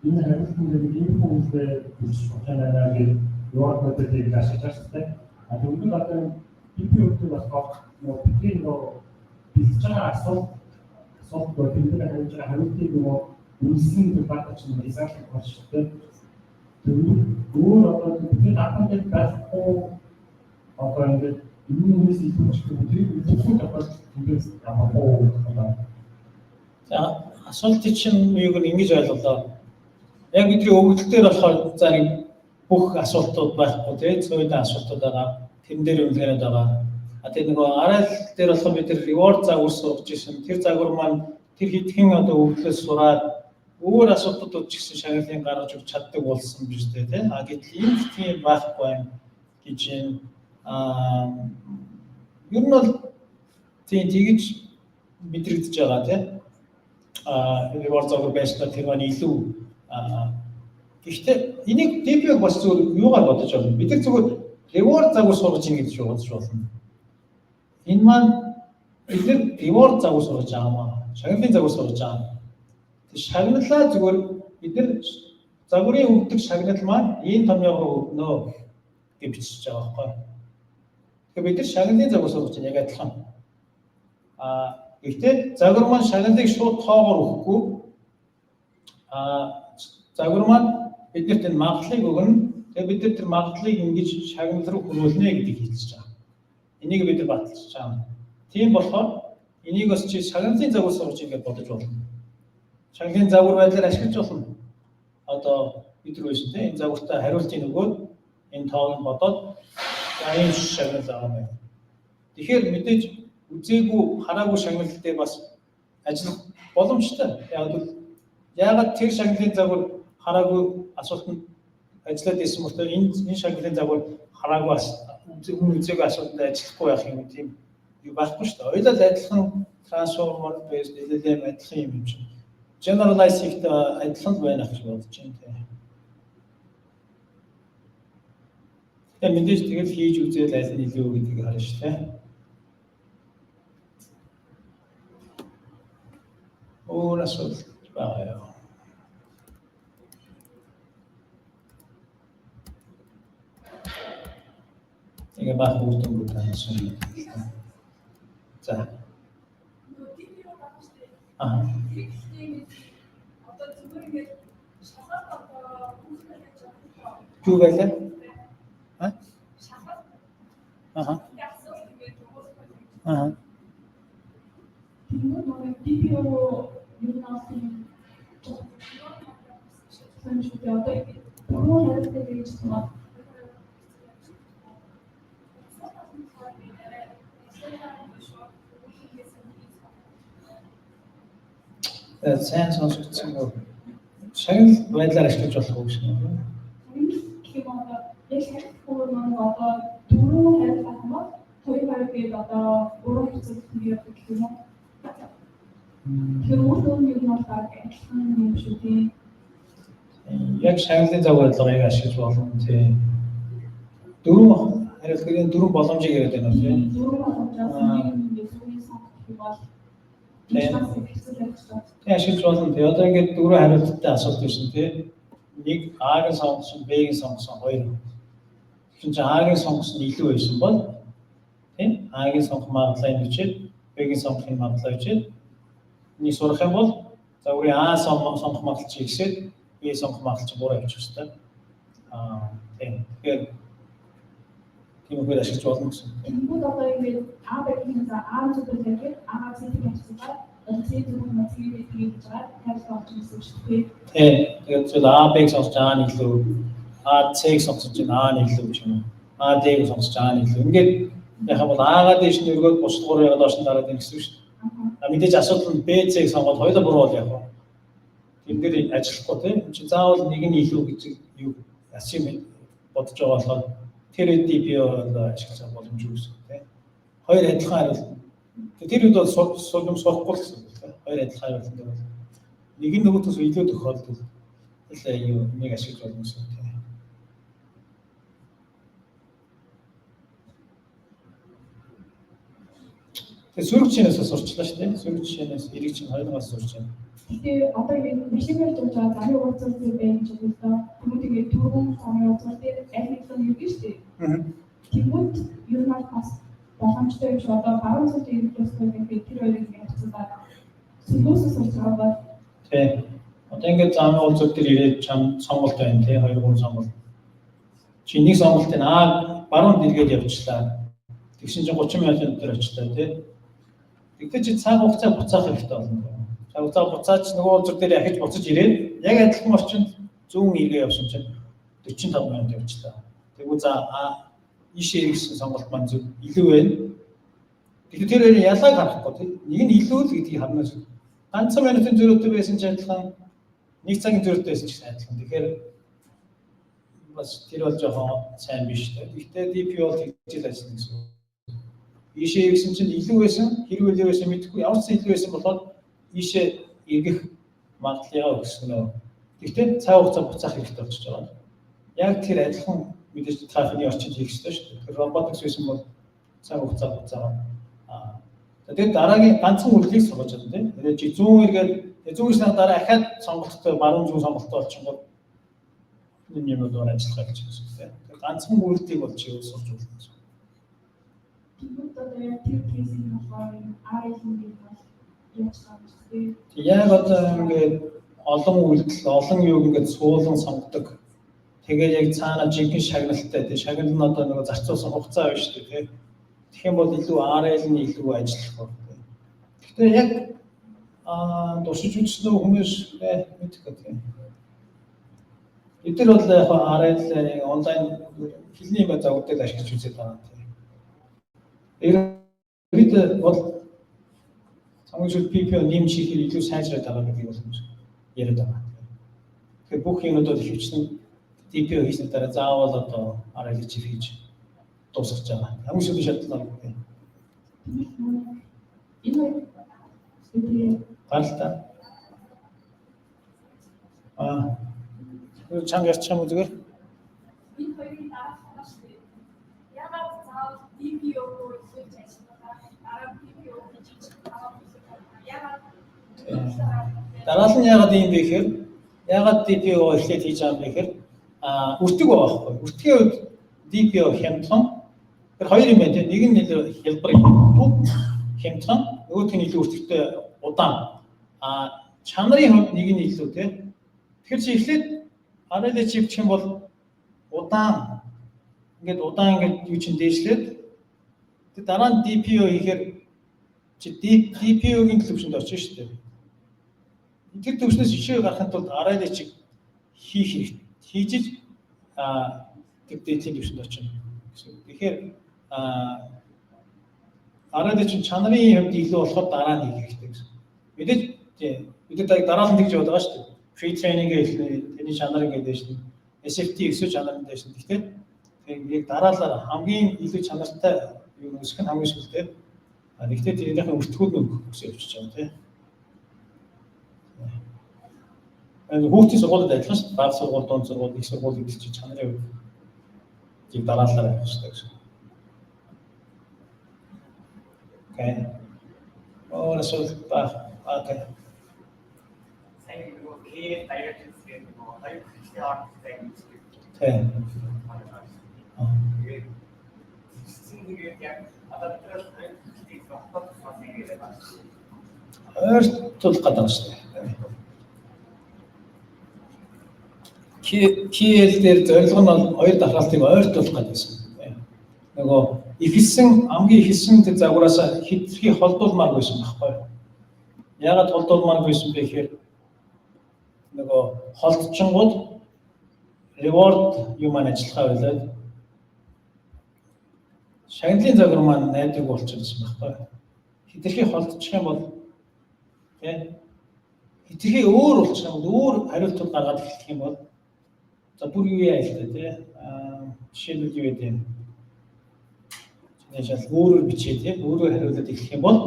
Энэ хариултан дээр ийм хүмүүсээ хүсэж байна гэж reward моделийг ашиглаж байгаа шүү дээ. А тэгвэл одоо DP өгдөг болохоор нөгөө бидний нөгөө бэлдэж байгаа асуулт бол бид нар хариулж байгаа хариултыг нөгөө үндсэн тэр дата чинь result болж шүү дээ. Тэгвэл өөр одоо бидний датан дээр байхгүй одоо ингээд энэ хүмүүс илүү ч гэх юм, тэр үзэхгүй тохиолдолд тэндээс ямар хуу. За, асуултыг чинь юуг нь ингэж ойлголоо. Яг бидний өгөгдөл дээр болохоор за нэг бүх асуултууд байхгүй, тий, цуйдан асуултууд байгаа. Тэрэн дээр үнэлгээнүүд байгаа. А тэр нөгөө RL дээр болохоор бид тэр reward загвар сургаж ирсэн. Тэр загвар маань тэр хэдхэн одоо өгөгдлөөс сураад өөр асуултууд ч гэсэн шагналын гаргаж өгч чаддаг болсон биз дээ, тий. А гэтэл энд тийм байхгүй юм гэж юм. Ер нь бол тийм тэгж мэдрэгдэж байгаа, тий. Reward загвар байснаар тэр маань илүү. Гэхдээ энийг DP-г бас зүгээр юугаар бодож байна. Бид нар зүгээр reward загвар сургаж ийн гэж бодож болно. Энэ маань бид нар reward загвар сургаж байгаа маа. Шагналын загвар сургаж байгаа. Тэг шагналаа зүгээр бид нар загварын өгдөг шагнал маань ийм томьёогоор өгнө гэж бичиж байгаа байхгүй. Тэгэхээр бид нар шагналын загвар сургаж байна, яг адилхан. Гэхдээ загвар маань шагналыг шууд тоогоор өгөхгүй. Загвар маань биднэрт энэ магадлалыг өгнө. Тэгээ бид нар тэр магадлалыг ингэж шагнал руу хөрвүүлнэ гэдгийг хэлж байгаа. Энийг бид нар баталж байгаа. Тийм болохоор энийг бас чи шагналын загвар сургаж ингэж бодож болно. Шагналын загвар байдлаар ашиглаж болно. Одоо бид нар байсан тийм энэ загвартаа хариултыг өгөөд энэ тоог нь бодоод за ийм шагнал байгаа юм байна. Тэгэхээр мэдээж үзээгүй хараагүй шагнал дээр бас ажиллах боломжтой. Яг л яагаад тэр шагналын загвар хараагүй асуултанд ажиллаад исэн мөртөө энэ шагналын загвар хараагүй үзээгүй асуултанд ажиллахгүй байх юм тийм юу байхгүй шүү дээ. Ойлол адилхан transformer based LLM адилхан юм чинь. Generalize хийхдээ адилхан л байна гэж бодож байна тийм. Тэгээ мэдээж тэгэл хийж үзээл аль нь илүү гэдгийг харна шүү дээ. Өөр асуулт байгаа юу? Тэгээ баах үр дүнгууд таньсан юм. За. Аа. Одоо зүгээр ингээд шалгалт одоо хүүхдүүд гэж Юу байлаа? Аа? Шалгалт. Аха. Асуулт ингээд өгөх. Аа. Тэгмүүд нөгөө DPO юу наасан юм шүү дээ. Одоо ингээд буруу хариултыг гэж байна. Сайн сонсогдсон уу? Шагнал байдлаар ашиглаж болох уу гэж юм. Гэх юм одоо яг шалгахгүй нөгөө одоо дөрөв хариулт авах юм бол хоёр хариулт гээд одоо буруу хэвцэл явдаг гэх юм уу? Тэгэхээр үр дүн нь бол баг адилхан юм шүү дээ. Яг шагналын загвар бодлогыг ашиглаж болно тийм. Дөрвөн хариултын дөрвөн боломжийг яриад байна уу тийм. Дөрвөн боломжоос нэг нь зүгийн сонгох гэх юм бол Тийм ашиглаж болно. Тэгээ одоо ингээд дөрвөн хариулттай асуулт ирсэн тийм. Нэг А-г сонгосон, Б-г сонгосон хоёр. Тэгэхээр чинь А-г сонгосон илүү байсан бол тийм А-г сонгох магадлал энэ бичээд Б-г сонгохын магадлал бичээд энийг сурах юм бол загварын А сонгох магадлал чи ихсээд Б сонгох магадлал чи буруу явчих хэвээр. Тийм. Тэгэхээр тийм үгээр ашиглаж болно гэсэн. Тэнгүүд одоо ингээд А Б гэх юм за А зүгээр тавиад А С гэх юм одоо С зүгээр нь С гэж байгаа тавилт олж ирсэн шүү дээ. Тийм. Тэгээд зүйл А Б-г сонгож А нь илүү, А С-г сонгож чинь А нь илүү гэх юм уу. А Д-г сонгож А нь илүү. Ингээд яг бол А-гаа дээш нь өргөөд бусд гурыг доош нь дараад ийн гэсэн үг шүү дээ. А мэдээж асуудал нь Б С-г сонгоод хоёулаа буруу бол яг вэ. Тэн дээр ажиллахгүй тийм. Энд чинь заавал нэг нь илүү гэж юу асим бодож байгаа болохоор тэр үед би бол ашиглах боломжгүй гэсэн үг тийм. Хоёр адилхан хариулт. Тэр үед бол юм сурахгүй л гэсэн үг тийм. Хоёр адилхан хариулт дээр бол нэг нь нөгөөдөөс илүү тохиолдол л юу нэг ашиглаж болно гэсэн үг тийм. Тэгээ сөрөг жишээнээс сурчлаа шүү дээ. Сөрөг жишээнээс эрэг чинь хоёргоос сурч байна. Гэхдээ одоо ингээд машин ярьж байгаа замын уулзалт дээр байх гэж байна л да. Тэнгүүд ингээд түргэн замын уулзалт дээр аль нэг нь иргэн шүү дээ. Тэнгүүд ер нь бас боломжтой юм шиг одоо баруун зүгт ирэх ёстой гэхэд тэр хоёрыг ингээд харьцуулаад сөргөөсөө сурч байгаа бол Тийм. Одоо ингээд замын уулзалт дээр ирээд чам сонголт байна тий 2 3 сонголт. Чи нэг сонголтыг аа баруун дэргээд явчлаа. Тэгсэн чинь 30 минутын дотор очлаа тий. Тэгтээ чи цаг хугацаа буцаах хэрэгтэй болно. Цаг хугацаа буцаач нөгөө уулзалт дээр ахиж буцаж ирээд яг адилхан орчинд зүүн эргээ явсан чинь 45 минут явчлаа. Тэгвэл за ийшээ ирсэн сонголт маань зөв илүү байна. Тэгэхээр тэр хоёрын ялгааг харахгүй тий. Нэг нь илүү л гэдгийг харна шүү. Ганцхан минутын зөрүүтэй байсан ч адилхан, нэг цагийн зөрүүтэй байсан ч гэсэн адилхан. Тэгэхээр бас тэр бол жоохон сайн биш тий. Гэхдээ DP бол тэгж л ажиллана гэсэн үг. Ийшээ ирсэн чинь илүү байсан, хэрэг илүү байсан мэдэхгүй, ямар ч илүү байсан болоод ийшээ эргэх магадлалаа өсгөнө. Гэхдээ цаг хугацаа буцаах хэрэгтэй болчихж байгаа. Яг тэр адилхан мэдээж трафикийн орчинд хийх ёстой шүү дээ. Тэр роботикс байсан бол цаг хугацаа буцаагаа За, тэгээд дараагийн ганцхан үйлдэлийг сургаж чадна, тийм. Тэгээд чи зүүн эргээд зүүн ирснээр дараа ахаад сонголттой, баруун зүүн сонголттой болчихгоо энэ юмуд өөр ажиллах гэж байна гэсэн, тийм. Тэгээд ганцхан үйлдэлийг бол чи сурч болно гэсэн. Тэгвэл одоо яг тэр case ийн болохоор RL-ийн бол яаж байгаа юм бэ? Яг одоо ингээд олон үйлдэл, олон юуг ингээд суулан сонгодог. Тэгээд яг цаана жинхэнэ шагналтай, тийм, шагнал нь одоо нөгөө зарцуулсан хугацаа байна шүү дээ, тийм. Тэгэх юм бол илүү RL нь илүү ажиллах байна. Гэхдээ яг туршиж үзсэн хүмүүс мэдэхгүй, тийм. Бид нар бол яг RL онлайн хэлний юм загвар ашиглаж үзээд байгаа, тийм. Ерөнхийдөө бол сонгож PPO нэмж хийхээр илүү сайжраад байгаа гэдгийг бол яриад байгаа. Тэгэхээр бүх юмнууд бол ихэвчлэн DPO хийсний дараа заавал одоо RL хийж дуусгаж байгаа. Хамгийн сүүлийн шалгалт нь Энэ хоёр гаралтай. Чанга ярьчих юм уу зүгээр? Энэ хоёрын дараах байгаа шүү дээ. Яагаад заавал DPO-г эхлүүлж ажиллах, дараа PPO хийж дараа яагаад? Дараал нь яагаад ийм бэ гэхээр, яагаад DPO эхлээд хийж байгаа юм бэ гэхээр өртөг байгаа байхгүй. Өртгийн үед DPO хямдхан. Тэр хоёр юм байна, тийм. Нэг нь илүү хялбар, хямдхан, нөгөөх нь илүү өртөгтэй, удаан. Чанарын хувьд нэг нь илүү, тийм. Тэгэхээр чи эхлээд RLHF хийх юм бол удаан ингээд удаан ингээд юу чинь дээшлээд, тэг дараа нь DPO хийхээр чи DPO-гийн төвшөнд очно шүү дээ. Тэр төвшнөөс ишээ гарахын тулд RLHF хийх хэрэгтэй. Хийж тэр дээдлийн төвшөнд очно гэсэн. Тэгэхээр RLHF чанарын хувьд илүү болохоор дараа нь хийх хэрэгтэй гэсэн. Мэдээж, тийм, бид нар дараалан тэгж яваад байгаа шүү дээ. Pre-training эхлэе, тэрний чанар ингээд дээш нь SFT өсөж чанар нь дээш нь. Гэхдээ тэг яг дараалал хамгийн илүү чанартай юу өсөх нь хамгийн сүүлдээ. Нэгтээ тэрнийхээ өртгүүд нь өсөө явчихж байгаа, тийм. Хүүхдийн сургуулиуд адилхан шүү дээ. Бага сургууль, дунд сургууль, их сургууль гэдэг чинь чанарын хувьд яг дараалалаар явах хэрэгтэй гэсэн. Окей. Өөр асуулт ба. Окей. Сайн нөгөө KL divergence гэдэг нөгөө хоёр хэрэгслийн хооронд зайг үүсгэх. Тэгээд тэгээд яг одоо бид нар хоёр хэрэгслийг холбоо тусгаас ингээд байна. Ойртуулах гэдэг байна шүү дээ. KL дээр зорилго нь бол хоёр давхралтыг ойртуулах гэдэг байсан. Нөгөө ихэлсэн, хамгийн ихэлсэн тэр загвараас хэтэрхий холдуулмаар байсан байхгүй. Яагаад холдуулмаар байсан бэ гэхээр нөгөө холдчингууд reward юм маань ажиллахаа болоод шагналын загвар маань найдваргүй болчихсон байхгүй. Хэтэрхий холдчих юм бол, тий, хэтэрхий өөр болчих юм бол, өөр хариултууд гаргаад эхлэх юм бол, за, бүр юу яа л дээ, тий, жишээлбэл юу гэдэг юм, шал өөрөөр бичээ, тий, өөрөөр хариулаад эхлэх юм бол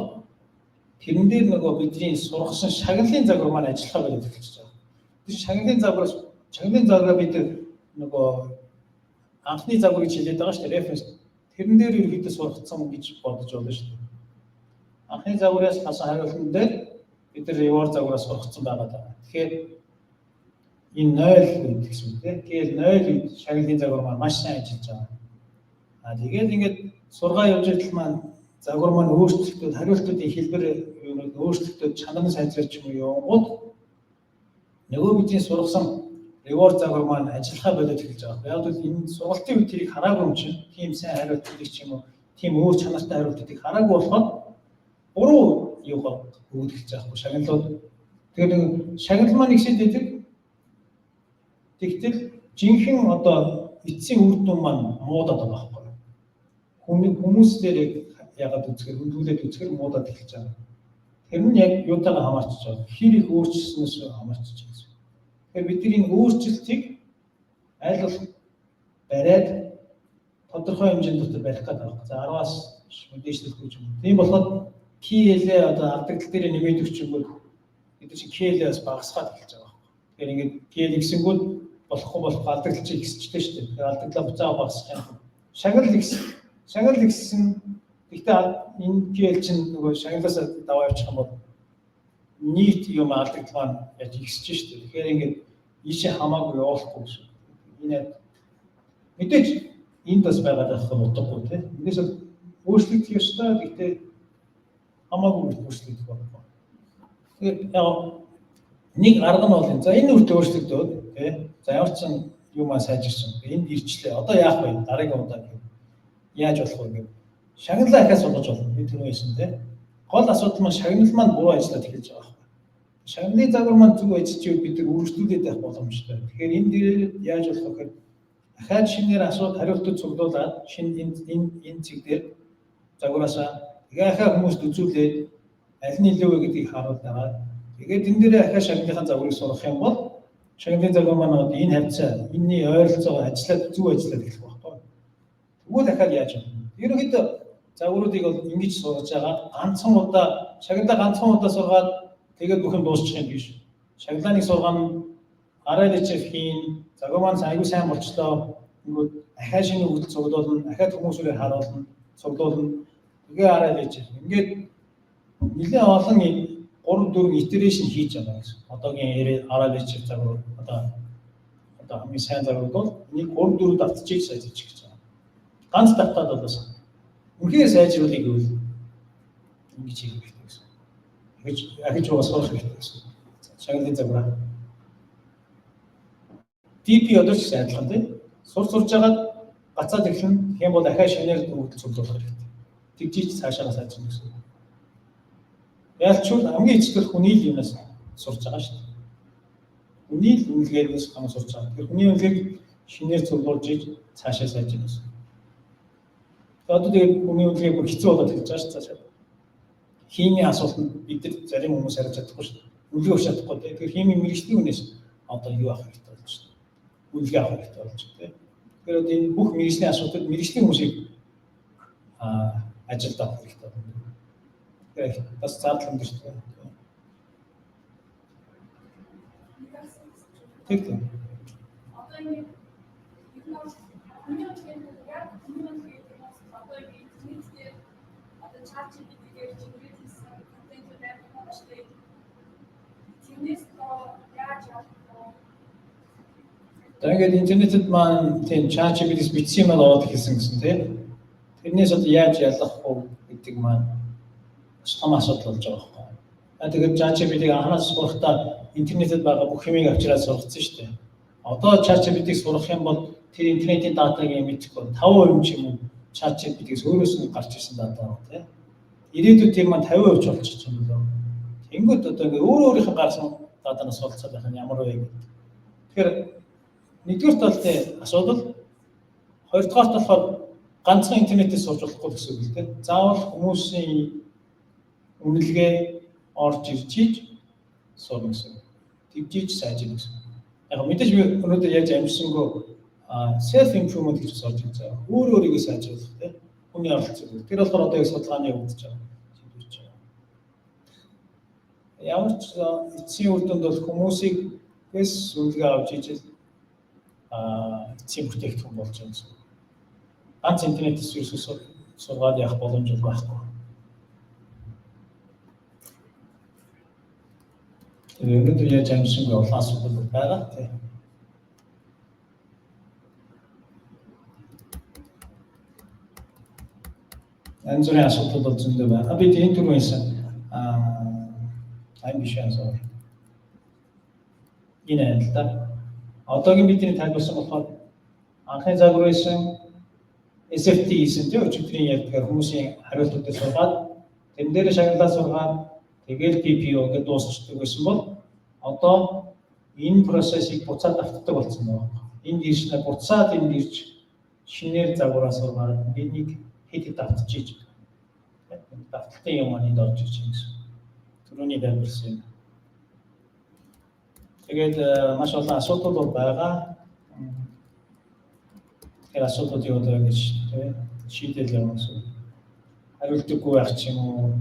тэрэн дээр нөгөө бидний сургасан шагналын загвар маань ажиллахаа болоод эхэлж байгаа. Тэр шагналын загвараас, шагналын загвараа бид нөгөө анхны загвар гэж хэлээд байгаа шүү дээ, reference. Тэрэн дээр ерөнхийдөө сургацсан гэж бодож болно шүү дээ. Анхны загвараас хасан хариултан дээр бид нар reward загвараас сургацсан байгаа даа. Тэгэхээр энэ 0 үед гэсэн үг, тийм. Тэгэхээр 0 үед шагналын загвар маань маш сайн ажиллаж байгаа. Тэгээд ингээд сургаа явж идэл маань загвар маань өөрчлөгдөд, хариултуудын хэлбэр юунууд өөрчлөгдөд, чанар нь сайжраж юм уу явангууд нөгөө бидний сургасан reward загвар маань ажиллахаа болоод эхэлж байгаа. Яг бол энэ сургалтын үед тэрийг хараагүй юм чинь тийм сайн хариултуудыг ч юм уу, тийм өөр чанартай хариултуудыг хараагүй болохоор буруу юугаа өгöd эхэлж байгаа байхгүй, шагналууд. Тэгээд нэг шагнал маань ихсэд байдаг. Тэгтэл жинхэнэ одоо эцсийн үр дүн маань муудаад байгаа байхгүй. Хүмүүс дээр яг ягаад үзэхээр, хөндүүлээд үзэхээр муудаад эхэлж байгаа. Тэр нь яг юутайгаа хамаарч байгаа. Хэр их өөрчилснөөс хамаарч байгаа. Тэгэхээр бидний энэ өөрчлөлтийг аль болох бариад тодорхой хэмжээнд дотор барих гэдэг байна. За, 10-аас дээшлэхгүй юм. Тийм болохоор KL одоо алдагдал дээр нэмээд өгчөнгүүд бид нар чинь KL-ээс багасгаад эхэлж байгаа байхгүй. Тэгэхээр ингээд KL ихсэнгүүд болохгүй болохгүй алдагдал чинь ихсчихдээ шүү дээ. Тэгэхээр алдагдлаа буцаага багасгах юм. Шагнал ихсэн. Шагнал ихсэн. Гэхдээ энэ PL чинь нөгөө шагналаас даваа явчих юм бол нийт юм алдагдал маань яаж ихсэж шүү дээ. Тэгэхээр ингээд ийшээ хамаагүй явуулахгүй гэсэн. Энэ мэдээж энд бас байгаад байх нь утгагүй тийм. Эндээс өөрчлөгдөх ёстой. Гэхдээ хамаагүй өөрчлөгдөх байхгүй. Тэгээд яг нэг арга нь бол энэ. За энэ үрт өөрчлөгдөөд тий. За ямар ч юм аа сайжирсан. Энд ирчлээ. Одоо яах вэ? Дараагийн удаа гэх. Яаж болох вэ гэх. Шагналаа ахиад суулгаж болно. Би түрүү хэлсэн тий. Гол асуудал маань шагнал маань буруу ажиллаад эхэлж байгаа байхгүй. Шагналын загвар маань зөв ажиллаж ивэл бид нар үргэлжлүүлээд байх боломжтой. Тэгэхээр энэ дээр яаж болох вэ гэхээр дахиад шинээр асуулт хариултууд цуглуулад шинэ энэ энэ энэ цэг дээр загвараасаа тэгээ ахаа хүмүүст үзүүлээд аль нь илүү вэ гэдгийг харуулдаг. Тэгээд энэ дээрээ ахаа шагналынхаа загварыг сургах юм бол шагналын загвар маань одоо энэ хавцаа энэний ойролцоогоо ажиллаад зөв ажиллаад эхлэх байхгүй. Тэгвэл дахиад яаж вэ? Ерөнхийдөө загваруудыг бол ингэж сургаж байгаа. Ганцхан удаа шагналаа ганцхан удаа сургаад тэгээд бүх юм дуусчих юм биш. Шагналааныг сургаан RLHF хийн, загвар маань айгүй сайн болчлоо. Тэнгүүд ахаа шинэ өгдөл цуглуулна, ахаад хүмүүсүүрээр харуулна, цуглуулна. Тэгээ RLHF. Ингээд нэлээд олон 3 4 iteration хийж байгаа гэсэн. Одоогийн RLHF загвар одоо хамгийн сайн загвар бол энийг 3 4 давтчихыг сайжирч гэж байгаа. Ганц давтаад бол бас үнэхээр сайжруулъя гэвэл ингэж хийх хэрэгтэй гэсэн. Ахиж ахиж угаас сурах хэрэгтэй гэсэн. Шагналын загвараа. DP одоо ч гэсэн адилхан тийм. Сурж жагаад гацаад эхлэн тэгэх юм бол ахаа шинээр өгдөл цуглуулах хэрэгтэй. Тэгжиж цаашаа сайжирна гэсэн. Ялчгүй хамгийн эцэст бол хүний л юмнаас сурж байгаа шүү дээ. Хүний л үнэлгээнээс гам сурж байгаа. Тэгэхээр хүний үнэлгээг шинээр цуглуулж иж цаашаа сайжирна гэсэн. Одоо тэгээд хүний үнэлгээг бүр хэцүү болоод эхэлж байгаа шүү цаашаа. Химийн асуултанд бид нар зарим хүмүүс хариулж чадахгүй шүү дээ. Үнэлгээ өгч чадахгүй. Тэгэхээр химийн мэргэжлийн хүнээс одоо юу авах хэрэгтэй болж байна. Үнэлгээ авах хэрэгтэй болж байна. Тэгэхээр одоо энэ бүх мэргэжлийн асуултад мэргэжлийн хүмүүсийг ажилд авах хэрэгтэй байна. Тэгэхээр бас зардал өндөртэй. Тэг тийм. Одоо ингэ ер нь бол хүний үнэлгээнд яг хүний үнэлгээ гэдэг нь одоо ингэ интернет дээр одоо ChatGPT-гээр generate хийсэн контентууд амар байгаа шүү дээ. Тэрнээс доо яаж явах вэ? За ингээд интернетэд маань тийм ChatGPT-с бичсэн юм ороод эхэлсэн гэсэн тийм. Тэрнээс одоо яаж ялах вэ гэдэг маань бас том асуудал болж байгаа байхгүй. А тэгээд ChatGPT-г анханаас сурахдаа интернетэд байгаа бүх юмыг авчираад сургацсан шүү дээ. Одоо ChatGPT-г сурах юм бол тэр интернетийн data г юм мэдэхгүй 5% ч юм уу ChatGPT-гээс өөрөөс нь гарч ирсэн data байна тийм. Ирээдүйд тэр маань 50% ч болчих юм болоо. Тэнгүүд одоо ингээ өөр өөрийнх нь гарсан data наас суралцаад байх нь ямар вэ гэдэг. Тэгэхээр нэгдүгээр бол тийм асуудал, хоёрдугаарт болохоор ганцхан интернетээс сурч болохгүй гэсэн үг л дээ. Заавал хүмүүсийн үнэлгээ орж ирж иж сурна гэсэн. Тэгжиж сайжирна гэсэн. Яг мэдээж би өнөөдөр яаж амжсангүй self improvement гэж бас орж ирж байгаа. Өөр өөрийгөө сайжруулах тийм хүний оролцоо. Тэр болохоор одоо яг судалгааны явагдаж байгаа. Шийдвэрч байгаа. Ямар ч эцсийн үр дүнд бол хүмүүсийг гэс үнэлгээ авч ижил эцсийн бүтээгдэхүүн болж байгаа гэсэн. Ганц интернетээс ерөөсөө сургаад явах боломж бол байхгүй. Тэгээ өнөөдөр яаж амжсангүй олон асуудал байгаа тийм. Янз бүрийн асуудал бол зөндөө байна. Би энэ түрүү хэлсэн аа биш янз бүр. Энэ байна л да. Одоогийн бидний тайлбарсан болохоор анхны загвар байсан SFT хийсэн тийм өчигдрийн ярьдгаар хүмүүсийн хариултуудыг сургаад тэрэн дээр шагналаа сургаад тэгэл PPO гэдээ дуусчихдаг байсан бол одоо энэ процессыг буцаад автдаг болсон байна. Энд ирснээр буцаад энд ирж шинээр загвараа сургаад энийг хэд хэд автчихийж давталтын юм маань энд орж ирж байна гэсэн. Түрүүний тайлбарсан юм. Тэгээд маш олон асуудал бол байгаа. Тэгэхээр асуудлуудыг одоо ингэж тийм шийдэл явна гэсэн. Хариулдаггүй байх ч юм уу,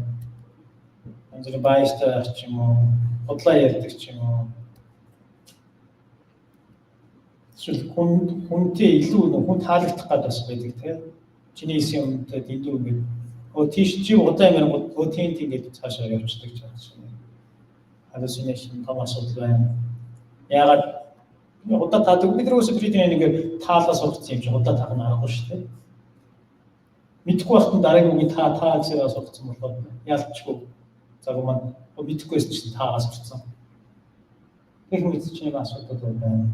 янз бүрийн bias тай байх ч юм уу, худлаа ярьдаг ч юм уу. Эсвэл хүн хүнтэй илүү хүн таалагдах гад бас байдаг тийм. Чиний хэлсэн юмтай дэндүү ингэж Өө, тийш чи удаан юм ярингууд өө, тийм тийм гэж цаашаа явчихдаг ч юм. Hallucination том асуудал байна. Яагаад удаа таадаг, бид нар өсөж бидний нэг таалаа сургацсан юм чи удаа таах нь аргагүй шүү дээ. Мэдхгүй байхад нь дараагийн үгийг та та гэсээр сургацсан болохоор ялчгүй загвар маань мэдэхгүй байсан чинь таагаас сурцсан. Гэх мэт чинь юм асуудал байна.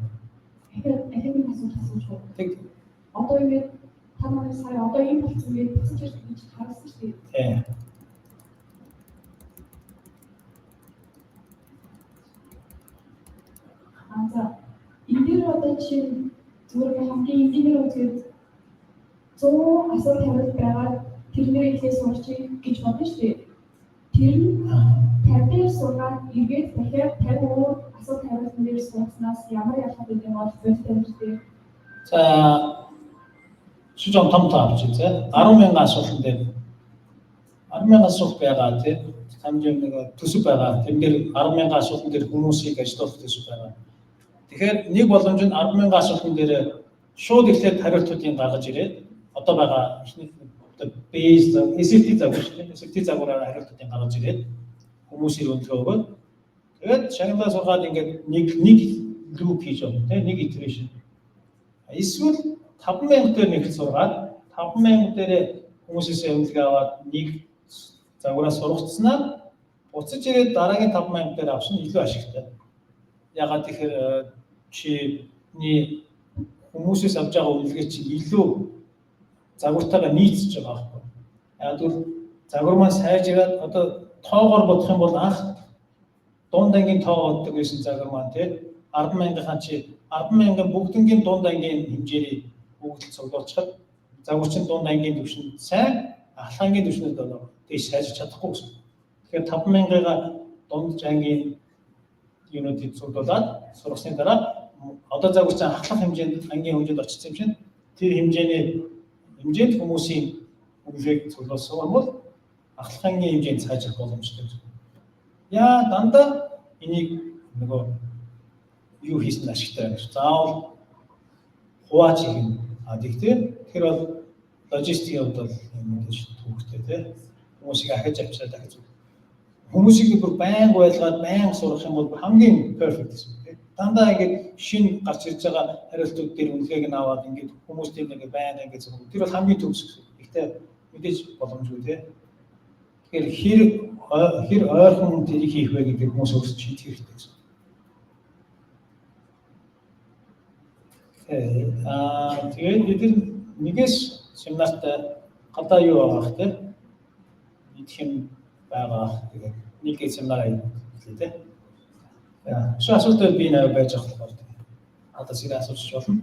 Тэгэхээр нэг асуулт асууж байна. Тэг. Одоо ингээд та нарыг сая одоо ийм болсон гэж буцаж ирж гэж харуулсан шүү дээ. Тийм. Аа, за, энэ дээр одоо жишээ нь зүгээр хамгийн энгийнээр үзээд 100 асуулт хариулт байгаа, тэрнээр эхлээ сурчих гэж бодно шүү дээ. Тэр нь 50 дээр сургаад эргээд дахиад 50 өөр асуулт хариултан дээр сургаснаас ямар ялгаа гэдэг юм бол бодит амьдрал дээр? За, чи жон том тоо авчих зэ. 10,000 асуултан дээр 10,000 асуулт байгаа, тий. Хэмжээ нэг төсөв байгаа. Тэрэн дээр 10,000 асуултан дээр хүмүүсийг ажилуулах төсөв байгаа. Тэгэхээр нэг боломж нь 10,000 асуултан дээр шууд эхлээд хариултуудыг гаргаж ирээд одоо байгаа эхний одоо base SLT загвар шүү дээ. SLT загвараар хариултуудыг гаргаж ирээд хүмүүсийн үнэлгээ өгөөд, тэгээд шагналаа сургаад ингээд нэг нэг loop хийж явна, тийм, нэг iteration. Эсвэл 5000 дээр нэг сургаад, 5000 дээр хүмүүсээс үнэлгээ аваад, нэг загвараа сургацснаа буцаж ирээд дараагийн 5000 дээр авсан илүү ашигтай. Ягаад тэгэхээр чиний хүмүүсээс авч байгаа үнэлгээ чинь илүү загвартайгаа нийцэж байгаа байхгүй. Яг тэгвэл загвар маань сайжраад, одоо тоогоор бодох юм бол анх дунд ангийн тоо боддог байсан загвар маань, тий, 10,000-ынхаа чи 10,000 бүгднгийн дунд ангийн хэмжээний өгөгдөл цуглуулчихад загвар чинь дунд ангийн түвшинд сайн, ахлах ангийн түвшинд одоо тийш сайжирч чадахгүй гэсэн. Тэгэхээр 5000-ыгаа дунд ангийн юунуудыг цуглуулад сургасны дараа одоо загвар чинь ахлах хэмжээнд, ангийн хэмжээнд очсон юм чинь тэр хэмжээнд хүмүүсийн үнэлгээг цуглуулсан юм бол ахлах ангийн хэмжээнд сайжрах боломжтой. Яа, дандаа энийг нөгөө юу хийсэн ашигтай байна гэж. Заавал хувааж хийх юм. А тэгтээ тэр бол логистикийн хувьд бол юм мэдээж төвөгтэй, тий. Хүмүүсийг ахиж авчираад ахиж хүмүүсийг бүр байнга ойлгоод байнга сурах юм бол хамгийн perfect гэсэн үг, тий. Дандаа ингээд шинэ гарч ирж байгаа хариултууд дээр үнэлгээг нь аваад, ингээд хүмүүстэй ингээд байнга ингээд зөв. Тэр бол хамгийн төгс гэсэн. Гэхдээ мэдээж боломжгүй, тий. Тэгэхээр хэр хэр ойрхон тэрийг хийх вэ гэдэг хүмүүс өөрсдөө шийдэх хэрэгтэй гэсэн. Аа, тэгээд бид нар нэгээс семинартай гадаа юу байгаа х, те, идэх юм байгаа. Тэгээд нэг семинар хийлээ, те. За, шууд асуултууд би нэ байж байгаа болохоор одоо зэрэг асууж болно.